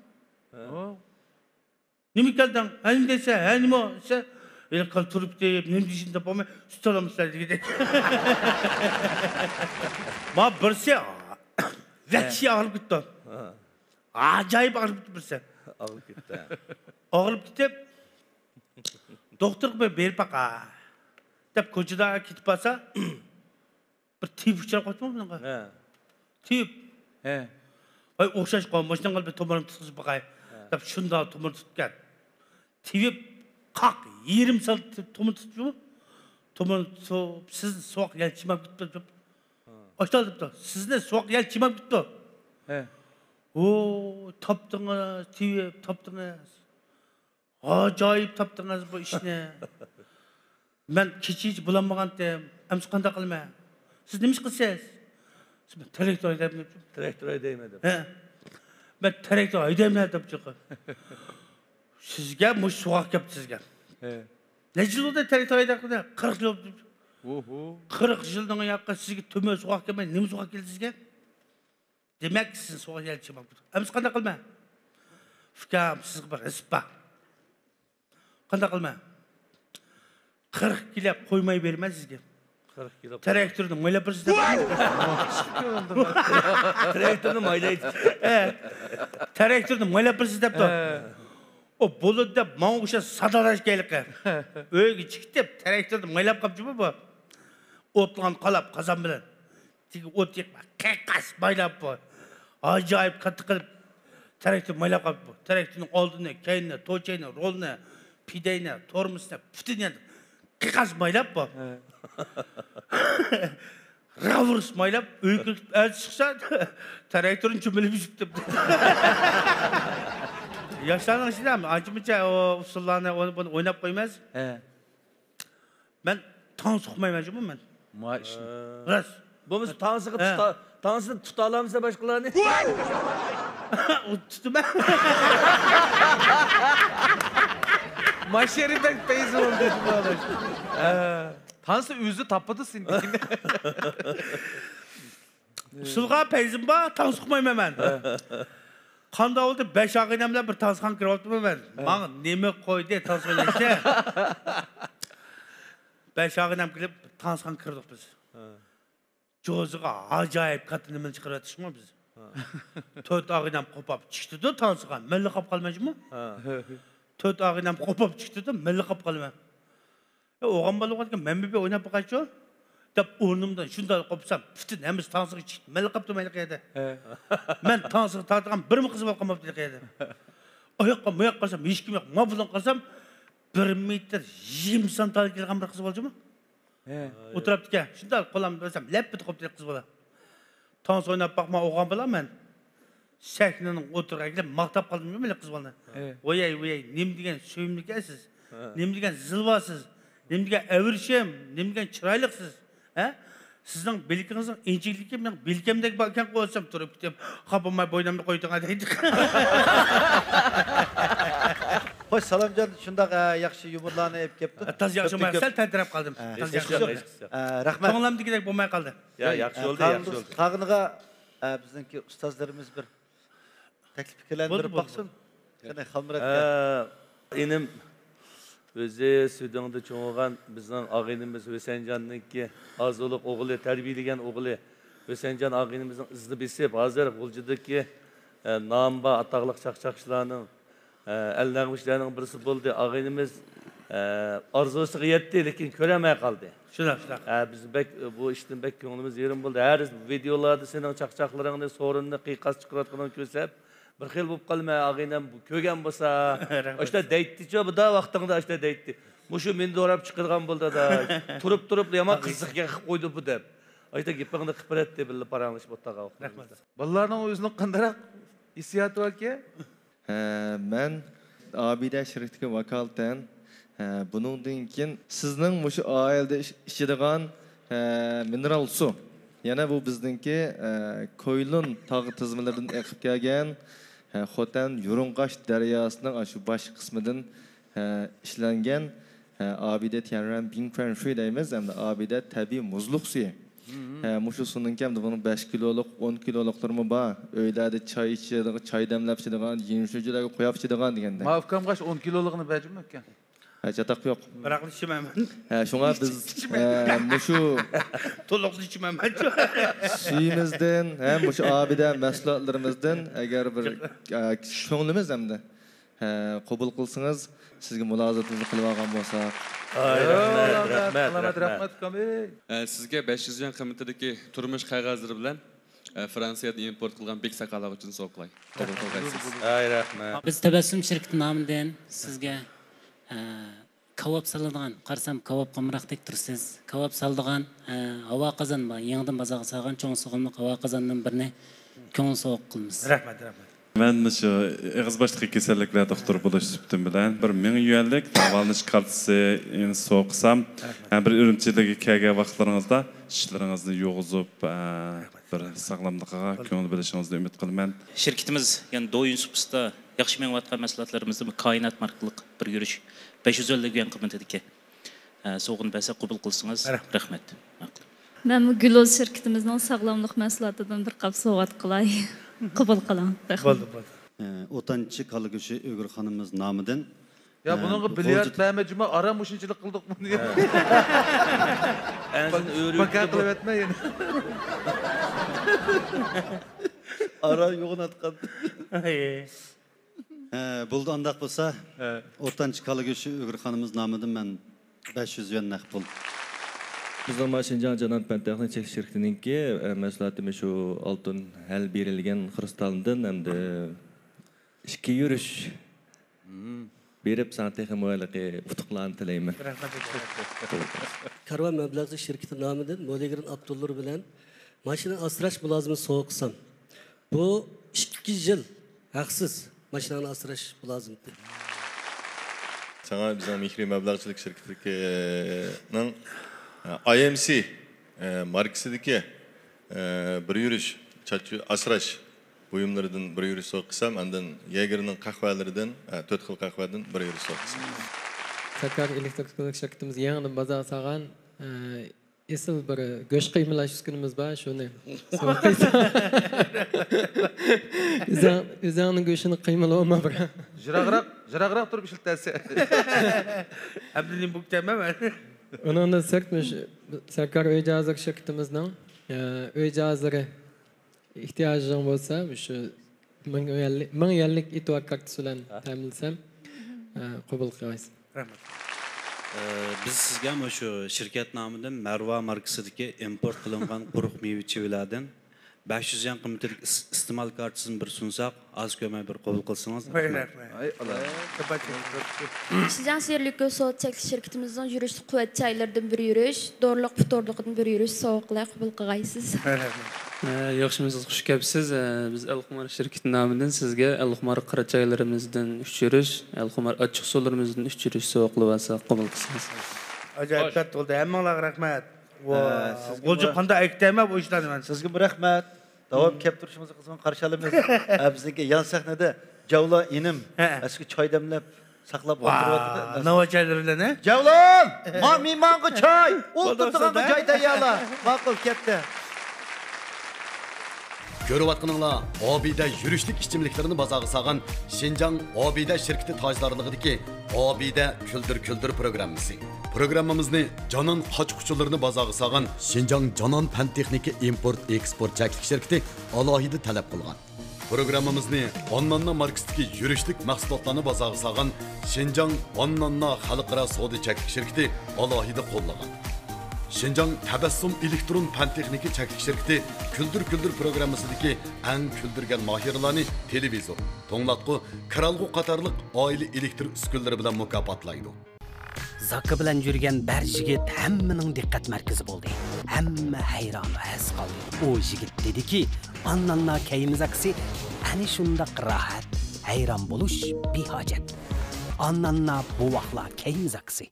ھە. نېمە كەلدىڭ؟ ھە، نېمە دەيسەن؟ ھە، نېمە دېسە، ھېلىقى كالا تۇرۇپ كېتىپ، نېمە دېيىشىنى تاپالماي، سۈت ئالامسىلەر دېگۈدەك. ما بىرسى ۋەھشىي ئاغرىپ كېتىپتۇ. ھە. ئاجايىپ ئاغرىپ كېتىپتۇ بىرسى. ئاغرىپ كېتىپتۇ. ئاغرىپ كېتىپ، دوختۇرغا بىر بېرىپ باقاي دەپ كوچىدا كېتىپ بارسا، بىر تېۋىپ ئۇچراپ قاپتۇ بۇنىڭغا. ھە. تېۋىپ. ھە. ۋاي، ئوخشاشقان، ماشىنىڭغا بىر تومۇرۇم تۇتقۇزۇپ باقاي، ھە، دەپ شۇنداق تومۇر تۇتقان. تېۋىپ قاق يېرىم سائەت تومۇر تۇتۇپتۇ. تومۇر تۇتۇپ، سىزنى سوغۇق يەل چىماپ كېتىپتۇ دەپ. ھە. ئاشۇنداق دەپتۇ. سىزنى سوغۇق يەل چىماپ كېتىپتۇ. ھە. ھو، تاپتىڭىز، تېۋىپ تاپتىڭىز. ئاجايىپ تاپتىڭىز بۇ ئىشنى. مەن كېچىچە بولالمىغانتىم. ئەمسە قانداق قىلىمەن؟ سىز نېمە ئىش قىلىسىز؟ سىز، مەن تىراكتور ھەيدەيمەن دەپ. تىراكتور ھەيدەيمەن دەپ. ھە. مەن تىراكتور ھەيدەيمەن دەپ چىقىپ. سىزگە مۇشۇ سوغۇق كەپتۇ سىزگە. ھە. نەچچە يىل بولدى تىراكتور ھەيدەپ؟ قىرىق يىل بولدى. ئوھو. قىرىق يىلنىڭ ياقى سىزگە تۆمۈر سوغۇق كەلمەي، نېمە سوغۇق كەلدى سىزگە؟ دېمەك، سىزنى سوغۇق يەل چىماپ كېتىدۇ. ئەمىسە قانداق قىلىمەن؟ ئۇكام، سىزگە بىر رېسېپ بار. قانداق قىلىمەن؟ قىرىق كىلو قوي ماي بېرىمەن سىزگە. قىرىق كىلو قوي. تىراكتورنى مايلاپ بېرىسىز دەپتۇ. تىراكتورنى مايلايدۇ. ھە. تىراكتورنى مايلاپ بېرىسىز دەپتۇ. ھە. ئۇ بولىدۇ دەپ ماڭا ئوخشاش سادالاش كەيلىقى. ئۆيگە چىقىپ، تىراكتورنى مايلاپ قاپتۇ بۇ. ئوتلىغان قالاپ قازان بىلەن. تېگى ئوت يېقىپ، قىيقاس مايلاپ بۇ. ئاجايىپ كاتتا قىلىپ تىراكتور مايلاپ قاپتۇ بۇ. تىراكتورنىڭ ئالدىنى، كەينىنى، توچەينى، رولنى، پىدەينى، تورمۇزنى، پۈتۈن يەرنى قىيقاس مايلاپ بۇ. ھە. راۋۇرۇس مايلاپ، ئۆيگە كىرىپ ئەتە چىقسا، تىراكتورنى چۈمۈلۈپ يۈزۈپتۇ. ياشلارنىڭ ئىچىدە ئانچە-مۇنچە ئۇ ئۇسسۇللارنى، ئۇنى-بۇنى ئويناپ قويىمىز. ھە. مەن تانسا ئۇقمايمەن جۇمۇ مەن. ما ئىشنى. راست. بولمىسا تانسىغا ھە. تۇتا-، تانسىنى تۇتالامسەن باشقىلارنى؟ ئۇ تۇتىمەن. ماشېرى بەك پەيزى بولدى. ھە. تانسا ئۆزى تاپىدۇ سېنى. ئۇسسۇلغا پەيزىم بار، تانسا ئۇقمايمەن مەن. قانداق بولدى؟ بەش ئاغىنەم بىلەن بىر تانسىخانىغا كىرىۋاپتىمەن مەن. ھە. ماڭا نېمە قويدى تانسا ئويناشنى؟ بەش ئاغىنەم كېلىپ تانسىخانىغا كىردۇق بىز. ھە. جوزىغا ئاجايىپ كاتتا نېمىنى چىقىرىۋەتتۇقمۇ بىز. ھە. تۆت ئاغىنەم قوپاپ چىقتىدۇ تانسىغا، مەنلا قاپ قالمايمەن جۇمۇ. ھە. تۆت ئاغىنەم قوپاپ چىقتىدۇ، مەنلا قاپ قالىمەن. يا، ئوغان بالا بولغاندىكىن مەنمۇ بىر ئويناپ باقايچۇ دەپ ئورنۇمدىن شۇنداق قوپسام، پۈتۈن ھەممىسى تانسىغا چىقتى. مەنلا قاپتىم ھېلىقى يەردە. ھە. مەن تانسىغا تارتىدىغان بىرمۇ قىز بالا قالماپتۇ ھېلىقى يەردە. ئاياققا ماياققا قارىسام، ھېچكىم يوق. ما بۇلان قارىسام، بىر مېتىر يىگىرمە سانتىمېتىر كېلىدىغان بىر قىز بالا جۇمۇ. ھە. ئولتۇرۇپتىكەن. شۇنداق قولۇمنى بەرسەم، لەپپىدە قوپتى قىز بالا. تانسا ئويناپ باقما ئوغان بالا مەن. سەھنىنىڭ ئوتتۇرىغا كېلىپ ماختاپ قالدىم مەن قىز بالىنى. ھە. ۋايەي، ۋايەي، نېمە دېگەن سۆيۈملۈككەنسىز، ھە، نېمە دېگەن زىلۋاسىز، نېمە دېگەن ئەۋرىشىم، نېمە دېگەن چىرايلىقسىز، ھە؟ سىزنىڭ بىلىكىڭىزنىڭ ئىنچىكىلىكى مېنىڭ بىلىكىمدەك باركەنغۇ دېسەم تۇرۇپ كېتىپ، خاپا بولماي بوينۇمنى قويدۇڭ دەيدۇ. خوش، سالامجان شۇنداق، ئە، ياخشى يۇمۇرلارنى ئېلىپ كەپتۇ. تازا ياخشى بولمايدۇ، سەل تەنتىرەپ قالدىم. ئە، تازا ياخشى ياخشى، بولمايدۇ. ياخشى. ئە، رەھمەت. كۆڭلۈمدىكىدەك بولماي قالدى. يا، ياخشى بولدى، ياخشى بولدى. قالغىنىغا، ئە، بىزنىڭكى ئۇستازلىرىمىز بىر تەكلىپ پىكىرلەندۈرۈپ باقسۇن. قېنى، خالمۇرات ئاكا. ئىنىم ئۆزى سۈيدۈڭدە چوڭىغان بىزنىڭ ئاغىنىمىز ھۈسەنجاننىڭكى ئارزۇلۇق ئوغلى، تەربىيەلىگەن ئوغلى ھۈسەنجان ئاغىنىمىزنىڭ ئىزىنى بېسىپ، ھازىر غۇلجىدىكى، ئە، نامى بار ئاتاقلىق چاقچاقچىلارنىڭ، ئە، ئەلنەغمىچىلەرنىڭ بىرسى بولدى. ئاغىنىمىز، ئە، ئارزۇسىغا يەتتى، لېكىن كۆرەلمەي قالدى. شۇنداق، شۇنداق. ئە، بىز بەك، بۇ ئىشتىن بەك كۆڭلىمىز يېرىم بولدى. ھەر ۋىدېئولاردا سېنىڭ چاقچاقلىرىڭنى، سورۇننى قىيقاس چىقىرىۋاتقىنىڭنى كۆرسەم، بىر خىل بولۇپ قالىمەن، ئاغىنەم كۆرگەن بولسا. رەھمەت. ئاشۇنداق دەيتتىچۇ، بۇدا ۋاقتىڭدا ئاشۇنداق دەيتتى. مۇشۇ مېنى دوراپ چىقىدىغان بولدى، ئادا. تۇرۇپ-تۇرۇپ يامان قىزىق گەپ قىلىپ قويدى بۇ دەپ. ئاشۇنداق گېپىڭنى قىلىپ بېرەتتى، بىللە پاراڭلىشىپ ئولتۇرغان ۋاقتىمىزدا. رەھمەت. بالىلارنىڭ ئۆزىنىڭ قانداق ھېسسىياتى باركەن؟ ھە، مەن ئابىدە شىركىتىگە ۋاكالىتەن، ھە، بۇنىڭدىن كېيىن سىزنىڭ مۇشۇ ئائىلىدە ئىچ-، ئىچىدىغان، ھە، مىنېرال سۇ، يەنە بۇ بىزنىڭكى، ھە، كويلۇن تاغ تىزمىلىرىدىن ئېقىپ كەلگەن، ھە، خوتەن يۇرۇڭقاش دەرياسىنىڭ ئاشۇ باش قىسمىدىن، ھە، ئىشلەنگەن، ھە، ئابىدە تيەنرەن بىڭفەنشۈي دەيمىز، ھەمدە ئابىدە تەبىئىي مۇزلۇق سۈيى. ھە، مۇشۇ سۇنىڭكى ھەمدە بۇنىڭ بەش كىلولۇق، ئون كىلولۇقلىرىمۇ بار. ئۆيلەردە چاي ئىچىدىغان، چاي دەملەپ ئىچىدىغان، يىنشۇجىلارغا قويۇپ ئىچىدىغان دېگەندەك. ما ئۇكامغا ئون كىلولۇقنى بەرجىمىكەن؟ ھە، چاتاق يوق. بىراقلا ئىچىمەن مەن. ھە، شۇڭا بىز، ئىچىمەن. ھە، مۇشۇ تولۇقنى ئىچىمەن مەن. سۈيىمىزدىن، ھە، مۇشۇ ئابىدە مەھسۇلاتلىرىمىزدىن ئەگەر بىر، ھە، كۆڭلىمىز ھەمدە ھە، قوبۇل قىلسىڭىز، سىزگە مۇلازىمىتىمىزنى قىلىۋالغان بولساق. ئاي، رەھمەت، رەھمەت، رەھمەت، رەھمەت. رەھمەت، ئۇكام، ئەي. ئە، سىزگە بەش يۈز يۈەن قىممىتىدىكى تۇرمۇش قەغەزلىرى بىلەن، ئە، فرانسىيەدىن ئىمپورت قىلغان بىك ساقالىغۇچىنى سوۋغا قىلاي. قوبۇل قىلغايسىز. ئاي، رەھمەت. بىز تەبەسسۇم شىركىتى نامىدىن سىزگە، ئە، كاۋاپ سالىدىغان، قارىسام، كاۋاپقا ئامراقتەك تۇرسىز. كاۋاپ سالىدىغان، ئە، ھاۋا قازان بار. يېڭىدىن بازارغا سالغان چوڭ سىغىملىق ھاۋا قازاننىڭ بىرنى كۆڭۈل سوۋغا قىلىمىز. رەھمەت، رەھمەت. مەن مۇشۇ ئېغىز باشتىكى كېسەللىكلەر دوختۇرى بولۇش سۈپىتىم بىلەن بىر مىڭ يۈەنلىك داۋالىنىش كارتىسى سوۋغا قىلسام، رەھمەت. ھەم بىر ئۈرۈمچىدىكى كەلگەن ۋاقىتلىرىڭىزدا چىشلىرىڭىزنى يۇغۇزۇپ، ئە، رەھمەت. بىر ساغلاملىقىغا كۆڭۈل بۆلۈشىڭىزنى ئۈمىد قىلىمەن. شىركىتىمىز يەنە دويىن سۇپىسىدا ياخشى مېڭىۋاتقان مەھسۇلاتلىرىمىزدىن كائىنات ماركىلىق بىر يۈرۈش بەش يۈز ئەللىك يۈەن قىممىتىدىكى، ئە، سوۋغىنى بەرسەك قوبۇل قىلسىڭىز. رەھمەت. رەھمەت. مەنمۇ گۈلۇز شىركىتىمىزنىڭ ساغلاملىق مەھسۇلاتىدىن بىر قاپ سوۋغات قىلاي. قوبۇل قىلىڭ. رەھمەت. بولدى، بولدى. ئوتانچى كالا گۆشى ئۆگرە خانىمىز نامىدىن. يا، ئە، بۇنىڭغا بىليارد غۇلجىدا بەرمە جۇما، ئاران مۇشۇنچىلىك قىلدۇق بۇنى. ئەنسىز ئۆرۈپ پاكا قىلىۋەتمە يەنە. ئاران يوغىناتقان. ھە، بولدى، ئانداق بولسا، ھە. ئوتانچى كالا گۆشى ئۆگرە خانىمىز نامىدىن مەن بەش يۈز يۈەن نەق پۇل. بىزنىڭ ما شىنجاڭ جانان پەن تېخنىك چەكلىك شىركىتىنىڭكى، ئە، مەھسۇلاتى مۇشۇ ئالتۇن ھەل بېرىلگەن خرۇستالدىن ھەمدە ئىككى يۈرۈش بېرىپ، ساڭا تېخىمۇ ھېلىقى ئۇتۇقلارنى تىلەيمەن. رەھمەت. كارۋان مەبلەغچىلىك شىركىتى نامىدىن مولىگرىن ئابدۇللا بىلەن ماشىنا ئاسراش مۇلازىمىتى سوۋغا قىلسام، بۇ ئىككى يىل ھەقسىز ماشىناڭنى ئاسراش مۇلازىمىتى. ساڭا بىزنىڭ مېھرى مەبلەغچىلىك شىركىتىنىڭ، ئاي ئېم سى، ئە، ماركىسىدىكى، ئە، بىر يۈرۈش چاچ ئاسراش بۇيۇملىرىدىن بىر يۈرۈش سوۋغا قىلسام، ئاندىن يېگېرنىڭ قەھۋەلىرىدىن، ئە، تۆت خىل قەھۋەدىن بىر يۈرۈش سوۋغا قىلسام. سەركار ئېلېكتىر شىركىتىمىز يېڭىدىن بازارغا سالغان، ئە، ئېسىل بىر گۆش قىيمىلاش ئۈسكۈنىمىز بار، شۇنى سوۋغا قىلسام. ئۆزۈڭ، ئۆزۈڭنىڭ گۆشىنى قىيمىلىۋالما، بىر. يىراقراق، يىراقراق تۇرۇپ ئىشلىتەسەن. ئەمدى نېمە بوپتىمەن مەن؟ ئۇنىڭدىن سىرت، مۇشۇ سەركار ئۆي جاھازلىرى شىركىتىمىزنىڭ، ئە، ئۆي جاھازلىرى ئېھتىياجىڭ بولسا، مۇشۇ مىڭ يۈەنلىك، مىڭ يۈەنلىك ئېتىبار كارتىسى بىلەن ھە؟ تەمىنلىسەم، ئە، قوبۇل قىلغايسىز. رەھمەت. ئە، بىز سىزگە مۇشۇ شىركەت نامىدىن مەرۋا ماركىسىدىكى ئىمپورت قىلىنغان قۇرۇق مېۋە چىۋىلاردىن بەش يۈز يۈەن قىممىتىدىكى ئىس-، ئىستېمال كارتىسىنى بىر سۇنساق، ئاز كۆرمەي بىر قوبۇل قىلسىڭىز. ۋاي، رەھمەت. ھەي، ئالا. شىنجاڭ سېرلىكۆل سودا چەكلىك شىركىتىمىزنىڭ يۈرۈشلۈك قۇۋۋەت چايلىرىدىن بىر يۈرۈش، دورىلىق پۇتۇرلۇقىدىن بىر يۈرۈش سوۋغا قىلاي، قوبۇل قىلغايسىز. ۋاي، رەھمەت. ئە، ياخشىمۇسىز، خۇش كەپسىز. ئە، بىز ئەلخۇمار شىركىتى نامىدىن سىزگە ئەلخۇمار قارا چايلىرىمىزدىن ئۈچ يۈرۈش، ئەلخۇمار ئاچچىق سۇلىرىمىزدىن ئۈچ يۈرۈش سوۋغا قىلىۋالساق، قوبۇل قىلسىڭىز. ئاجايىپ خوش. كاتتا بولدى. ھەممىڭلارغا رەھمەت. ۋا، ھە، سىزگە غۇلجا بۇ قانداق ئەكتەيمەن بۇ ئىشلارنى مەن؟ سىزگىمۇ رەھمەت. داۋام كەپ تۇرۇشىڭىزنى قىزغىن قارشى ئالىمىز. ھە، بىزنىڭكى يان سەھنىدە جاۋلا ئىنىم ھە. ئەسكى چاي دەملەپ، ساقلاپ ئولتۇرۇۋاتىدۇ. ناۋا چايلىرى بىلەن، ھە؟ جەۋلان! ما مېھمانغا چاي! ئولتۇرىدىغانغا جاي تەييارلا. ماقۇل، كەتتى. كۆرۈۋاتقىنىڭلار ئابىدە يۈرۈشلۈك ئىچىملىكلىرىنى بازارغا سالغان شىنجاڭ ئابىدە شىركىتى تاجدارلىقىدىكى ئابىدە كۈلدۈر كۈلدۈر پروگراممىسى. پروگراممىمىزنى جانان قاچا-قۇچىلىرىنى بازارغا سالغان شىنجاڭ جانان پەن تېخنىكا ئىمپورت ئېكسپورت چەكلىك شىركىتى ئالاھىدە تەلەپ قىلغان. پروگراممىمىزنى ئانناننا ماركىسىدىكى يۈرۈشلۈك مەھسۇلاتلارنى بازارغا سالغان شىنجاڭ ئانناننا خەلقئارا سودا چەكلىك شىركىتى ئالاھىدە قوللىغان. شىنجاڭ تەبەسسۇم ئېلېكترون پەن تېخنىكا چەكلىك شىركىتى كۈلدۈر كۈلدۈر پروگراممىسىدىكى ئەڭ كۈلدۈرگەن ماھىرلارنى تېلېۋىزور، توڭلاتقۇ، كىرئالغۇ قاتارلىق ئائىلە ئېلېكتر ئۈسكۈنىلىرى بىلەن مۇكاپاتلايدۇ. زاكا بىلەن يۈرگەن بەر يىگىت ھەممىنىڭ دىققەت مەركىزى بولدى. ھەممە ھەيران ھەس قالدى. ئۇ يىگىت دېدىكى، ئانناننا كەيمە زاكىسى ئەنە شۇنداق راھەت، ھەيران بولۇش بىھاجەت. ئانناننا بوۋاقلار كەيمە زاكىسى.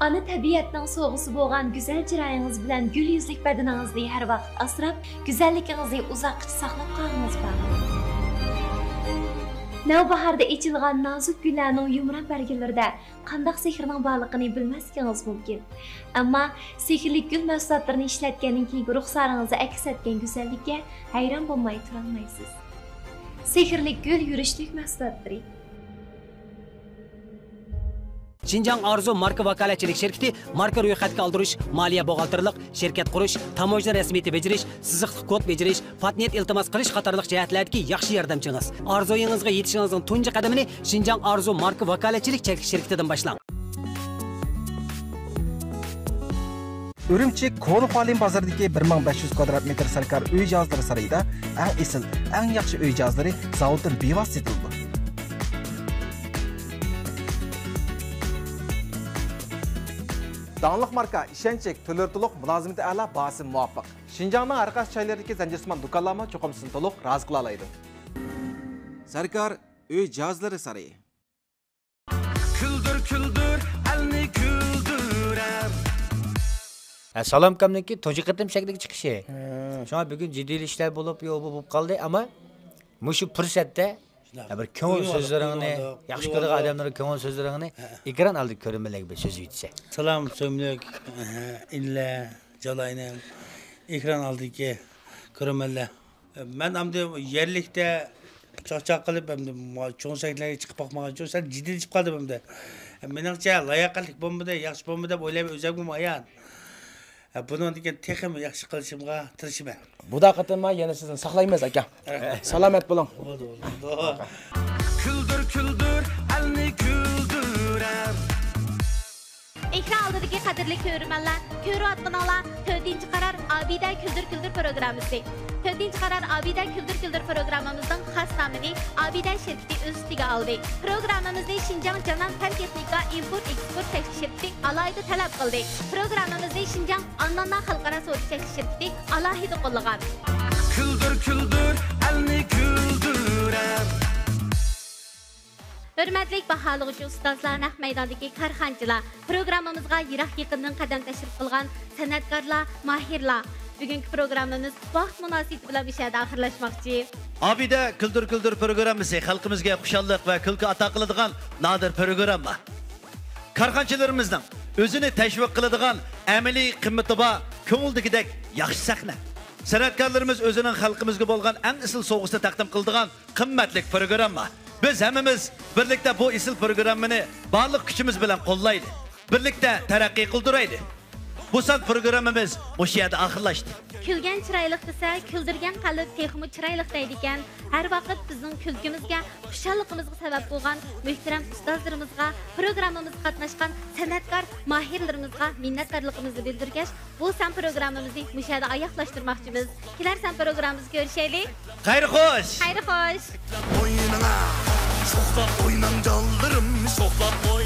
ئانا تەبىئەتنىڭ سوۋغىسى بولغان گۈزەل چىرايىڭىز بىلەن گۈل يۈزلۈك بەدىنىڭىزنى ھەر ۋاقىت ئاسراپ، گۈزەللىكىڭىزنى ئۇزاققىچە ساقلاپ قالغىڭىز بار. نەۋباھاردا ئېچىلغان نازۇك گۈللەرنىڭ يۇمران بەرگىلىرىدە قانداق سېھىرنىڭ بارلىقىنى بىلمەسلىكىڭىز مۇمكىن. ئەمما سېھىرلىك گۈل مەھسۇلاتلىرىنى ئىشلەتكەندىن كېيىنكى رۇخسارىڭىزدا ئەكس ئەتكەن گۈزەللىككە ھەيران بولماي تۇرالمايسىز. سېھىرلىك گۈل يۈرۈشلۈك مەھسۇلاتلىرى. شىنجاڭ ئارزۇ ماركا ۋاكالەتچىلىك شىركىتى ماركا رويخەتكە ئالدۇرۇش، مالىيە بوغالتىرلىق، شىركەت قۇرۇش، تاموژنا رەسمىيىتى بېجىرىش، سىزىقلىق كود بېجىرىش، پاتېنت ئىلتىماس قىلىش قاتارلىق جەھەتلەردىكى ياخشى ياردەمچىڭىز. ئارزۇيىڭىزغا يېتىشىڭىزنىڭ تۇنجى قەدىمىنى شىنجاڭ ئارزۇ ماركا ۋاكالەتچىلىك چەكلىك شىركىتىدىن باشلاڭ. ئۈرۈمچى كونا خۇالىن بازىرىدىكى بىر مىڭ بەش يۈز كۋادرات مېتىر سەركار ئۆي جاھازلىرى سارىيىدا ئەڭ ئېسىل، ئەڭ ياخشى ئۆي جاھازلىرى زاۋۇتتىن بىۋاسىتە سېتىلىدۇ. داڭلىق ماركا، ئىشەنچلىك، تۈرلىرى تولۇق، مۇلازىمىتى ئەلا، باھاسى مۇۋاپىق. شىنجاڭنىڭ ھەر قايسى جايلىرىدىكى زەنجىرسىمان دۇكانلارمۇ چوقۇم سىزنى تولۇق رازى قىلالايدۇ. سەركار ئۆي جاھازلىرى سارىيى. كۈلدۈر كۈلدۈر، ئەلنى كۈلدۈرەر. ھە، سالام ئاكامنىڭكى تۇنجى قېتىم شەكىلگە چىقىشى. ھە. شۇڭا بۈگۈن جىددىيلىشىشلەر بولۇپ، يو، بۇ بولۇپ قالدى، ئەمما مۇشۇ پۇرسەتتە، شۇنداق، ھە، بىر كۆڭۈل سۆزلىرىڭنى، ياخشى كۆرىدىغان ئادەملەرنىڭ كۆڭۈل سۆزلىرىڭنى، ھە، ئېكران ئالدىدىكى كۆرۈرمەنلەرگە بىر سۆزلىۋەتسەڭ. سالام، سۆيۈملۈك، ھە، ئىنىلەر، جالاينەم، ئېكران ئالدىدىكى كۆرۈرمەنلەر. مەن ئەمدى يەرلىكتە چاقچاق قىلىپ، ئەمدى ما-، چوڭ سەھنىلەرگە چىقىپ باقمىغان ئۈچۈن سەل جىددىيلىشىپ قالدىم ئەمدى. مېنىڭچە، لاياقەتلىك بولمىدى، ياخشى بولمىدى دەپ ئويلايمەن ئۆزۈمگىمۇ ئايان. بۇنىڭدىن كېيىن تېخىمۇ ياخشى قىلىشىمغا تىرىشىمەن. بۇدا قېتىمما يەنە سىزنى ساقلايمىز، ئاكا. رەھمەت. سالامەت بولۇڭ. بولدى، بولدى، بولدى. كۈلدۈر، كۈلدۈر، ئەلنى كۈلدۈرەر. ئېكران ئالدىدىكى قەدىرلىك كۆرۈرمەنلەر، كۆرۈۋاتقىنىڭلار تۆتىنچى قارار ئابىدە كۈلدۈر كۈلدۈر پروگراممىسى. تۆتىنچى قارار ئابىدە كۈلدۈر كۈلدۈر پروگراممىمىزنىڭ خاس نامىنى ئابىدە شىركىتى ئۆز ئۈستىگە ئالدى. پروگراممىمىزنى شىنجاڭ جانان پەن تېخنىكا ئىمپورت ئېكسپورت چەكلىك شىركىتى ئالاھىدە تەلەپ قىلدى. پروگراممىمىزنى شىنجاڭ ئانناننا خەلقئارا سودا چەكلىك شىركىتى ئالاھىدە قوللىغان. كۈلدۈر كۈلدۈر، ئەلنى كۈلدۈرەر. ھۆرمەتلىك باھالىغۇچى ئۇستازلار، نەق مەيداندىكى كارخانىچىلار، پروگراممىمىزغا يىراق يېقىندىن قەدەم تەشرىپ قىلغان سەنئەتكارلار، ماھىرلار، بۈگۈنكى پروگراممىمىز ۋاقىت مۇناسىۋىتى بىلەن مۇشۇ يەردە ئاخىرلاشماقچى. ئابىدە كۈلدۈر كۈلدۈر پروگراممىسى خەلقىمىزگە خۇشاللىق ۋە كۈلكە ئاتا قىلىدىغان نادىر پروگرامما. كارخانىچىلىرىمىزنىڭ ئۆزىنى تەشۋىق قىلىدىغان ئەمەلىي قىممىتى بار، كۆڭۈلدىكىدەك ياخشى سەھنە. سەنئەتكارلىرىمىز ئۆزىنىڭ خەلقىمىزگە بولغان ئەڭ ئېسىل سوۋغىسىنى تەقدىم قىلىدىغان قىممەتلىك پروگرامما. بىز ھەممىمىز بىرلىكتە بۇ ئېسىل پروگراممىنى بارلىق كۈچىمىز بىلەن قوللايلى. بىرلىكتە تەرەققىي قىلدۇرايلى. بۇ سان پروگراممىمىز مۇشۇ يەردە ئاخىرلاشتى. كۈلگەن چىرايلىق دېسە، كۈلدۈرگەن قەلب تېخىمۇ چىرايلىق دەيدىكەن. ھەر ۋاقىت بىزنىڭ كۈلكىمىزگە، خۇشاللىقىمىزغا سەۋەب بولغان مۆھتەرەم ئۇستازلىرىمىزغا، پروگراممىمىزغا قاتناشقان سەنئەتكار ماھىرلىرىمىزغا مىننەتدارلىقىمىزنى بىلدۈرگەچ، بۇ سان پروگراممىمىزنى مۇشۇ يەردە ئاياغلاشتۇرماقچىمىز. كېلەر سان پروگراممىمىزدا كۆرۈشەيلى. خەير خوش! خەير خوش! ئوينىڭا، شوخلاپ ئويناڭ جانلىرىم، شوخلاپ ئوي.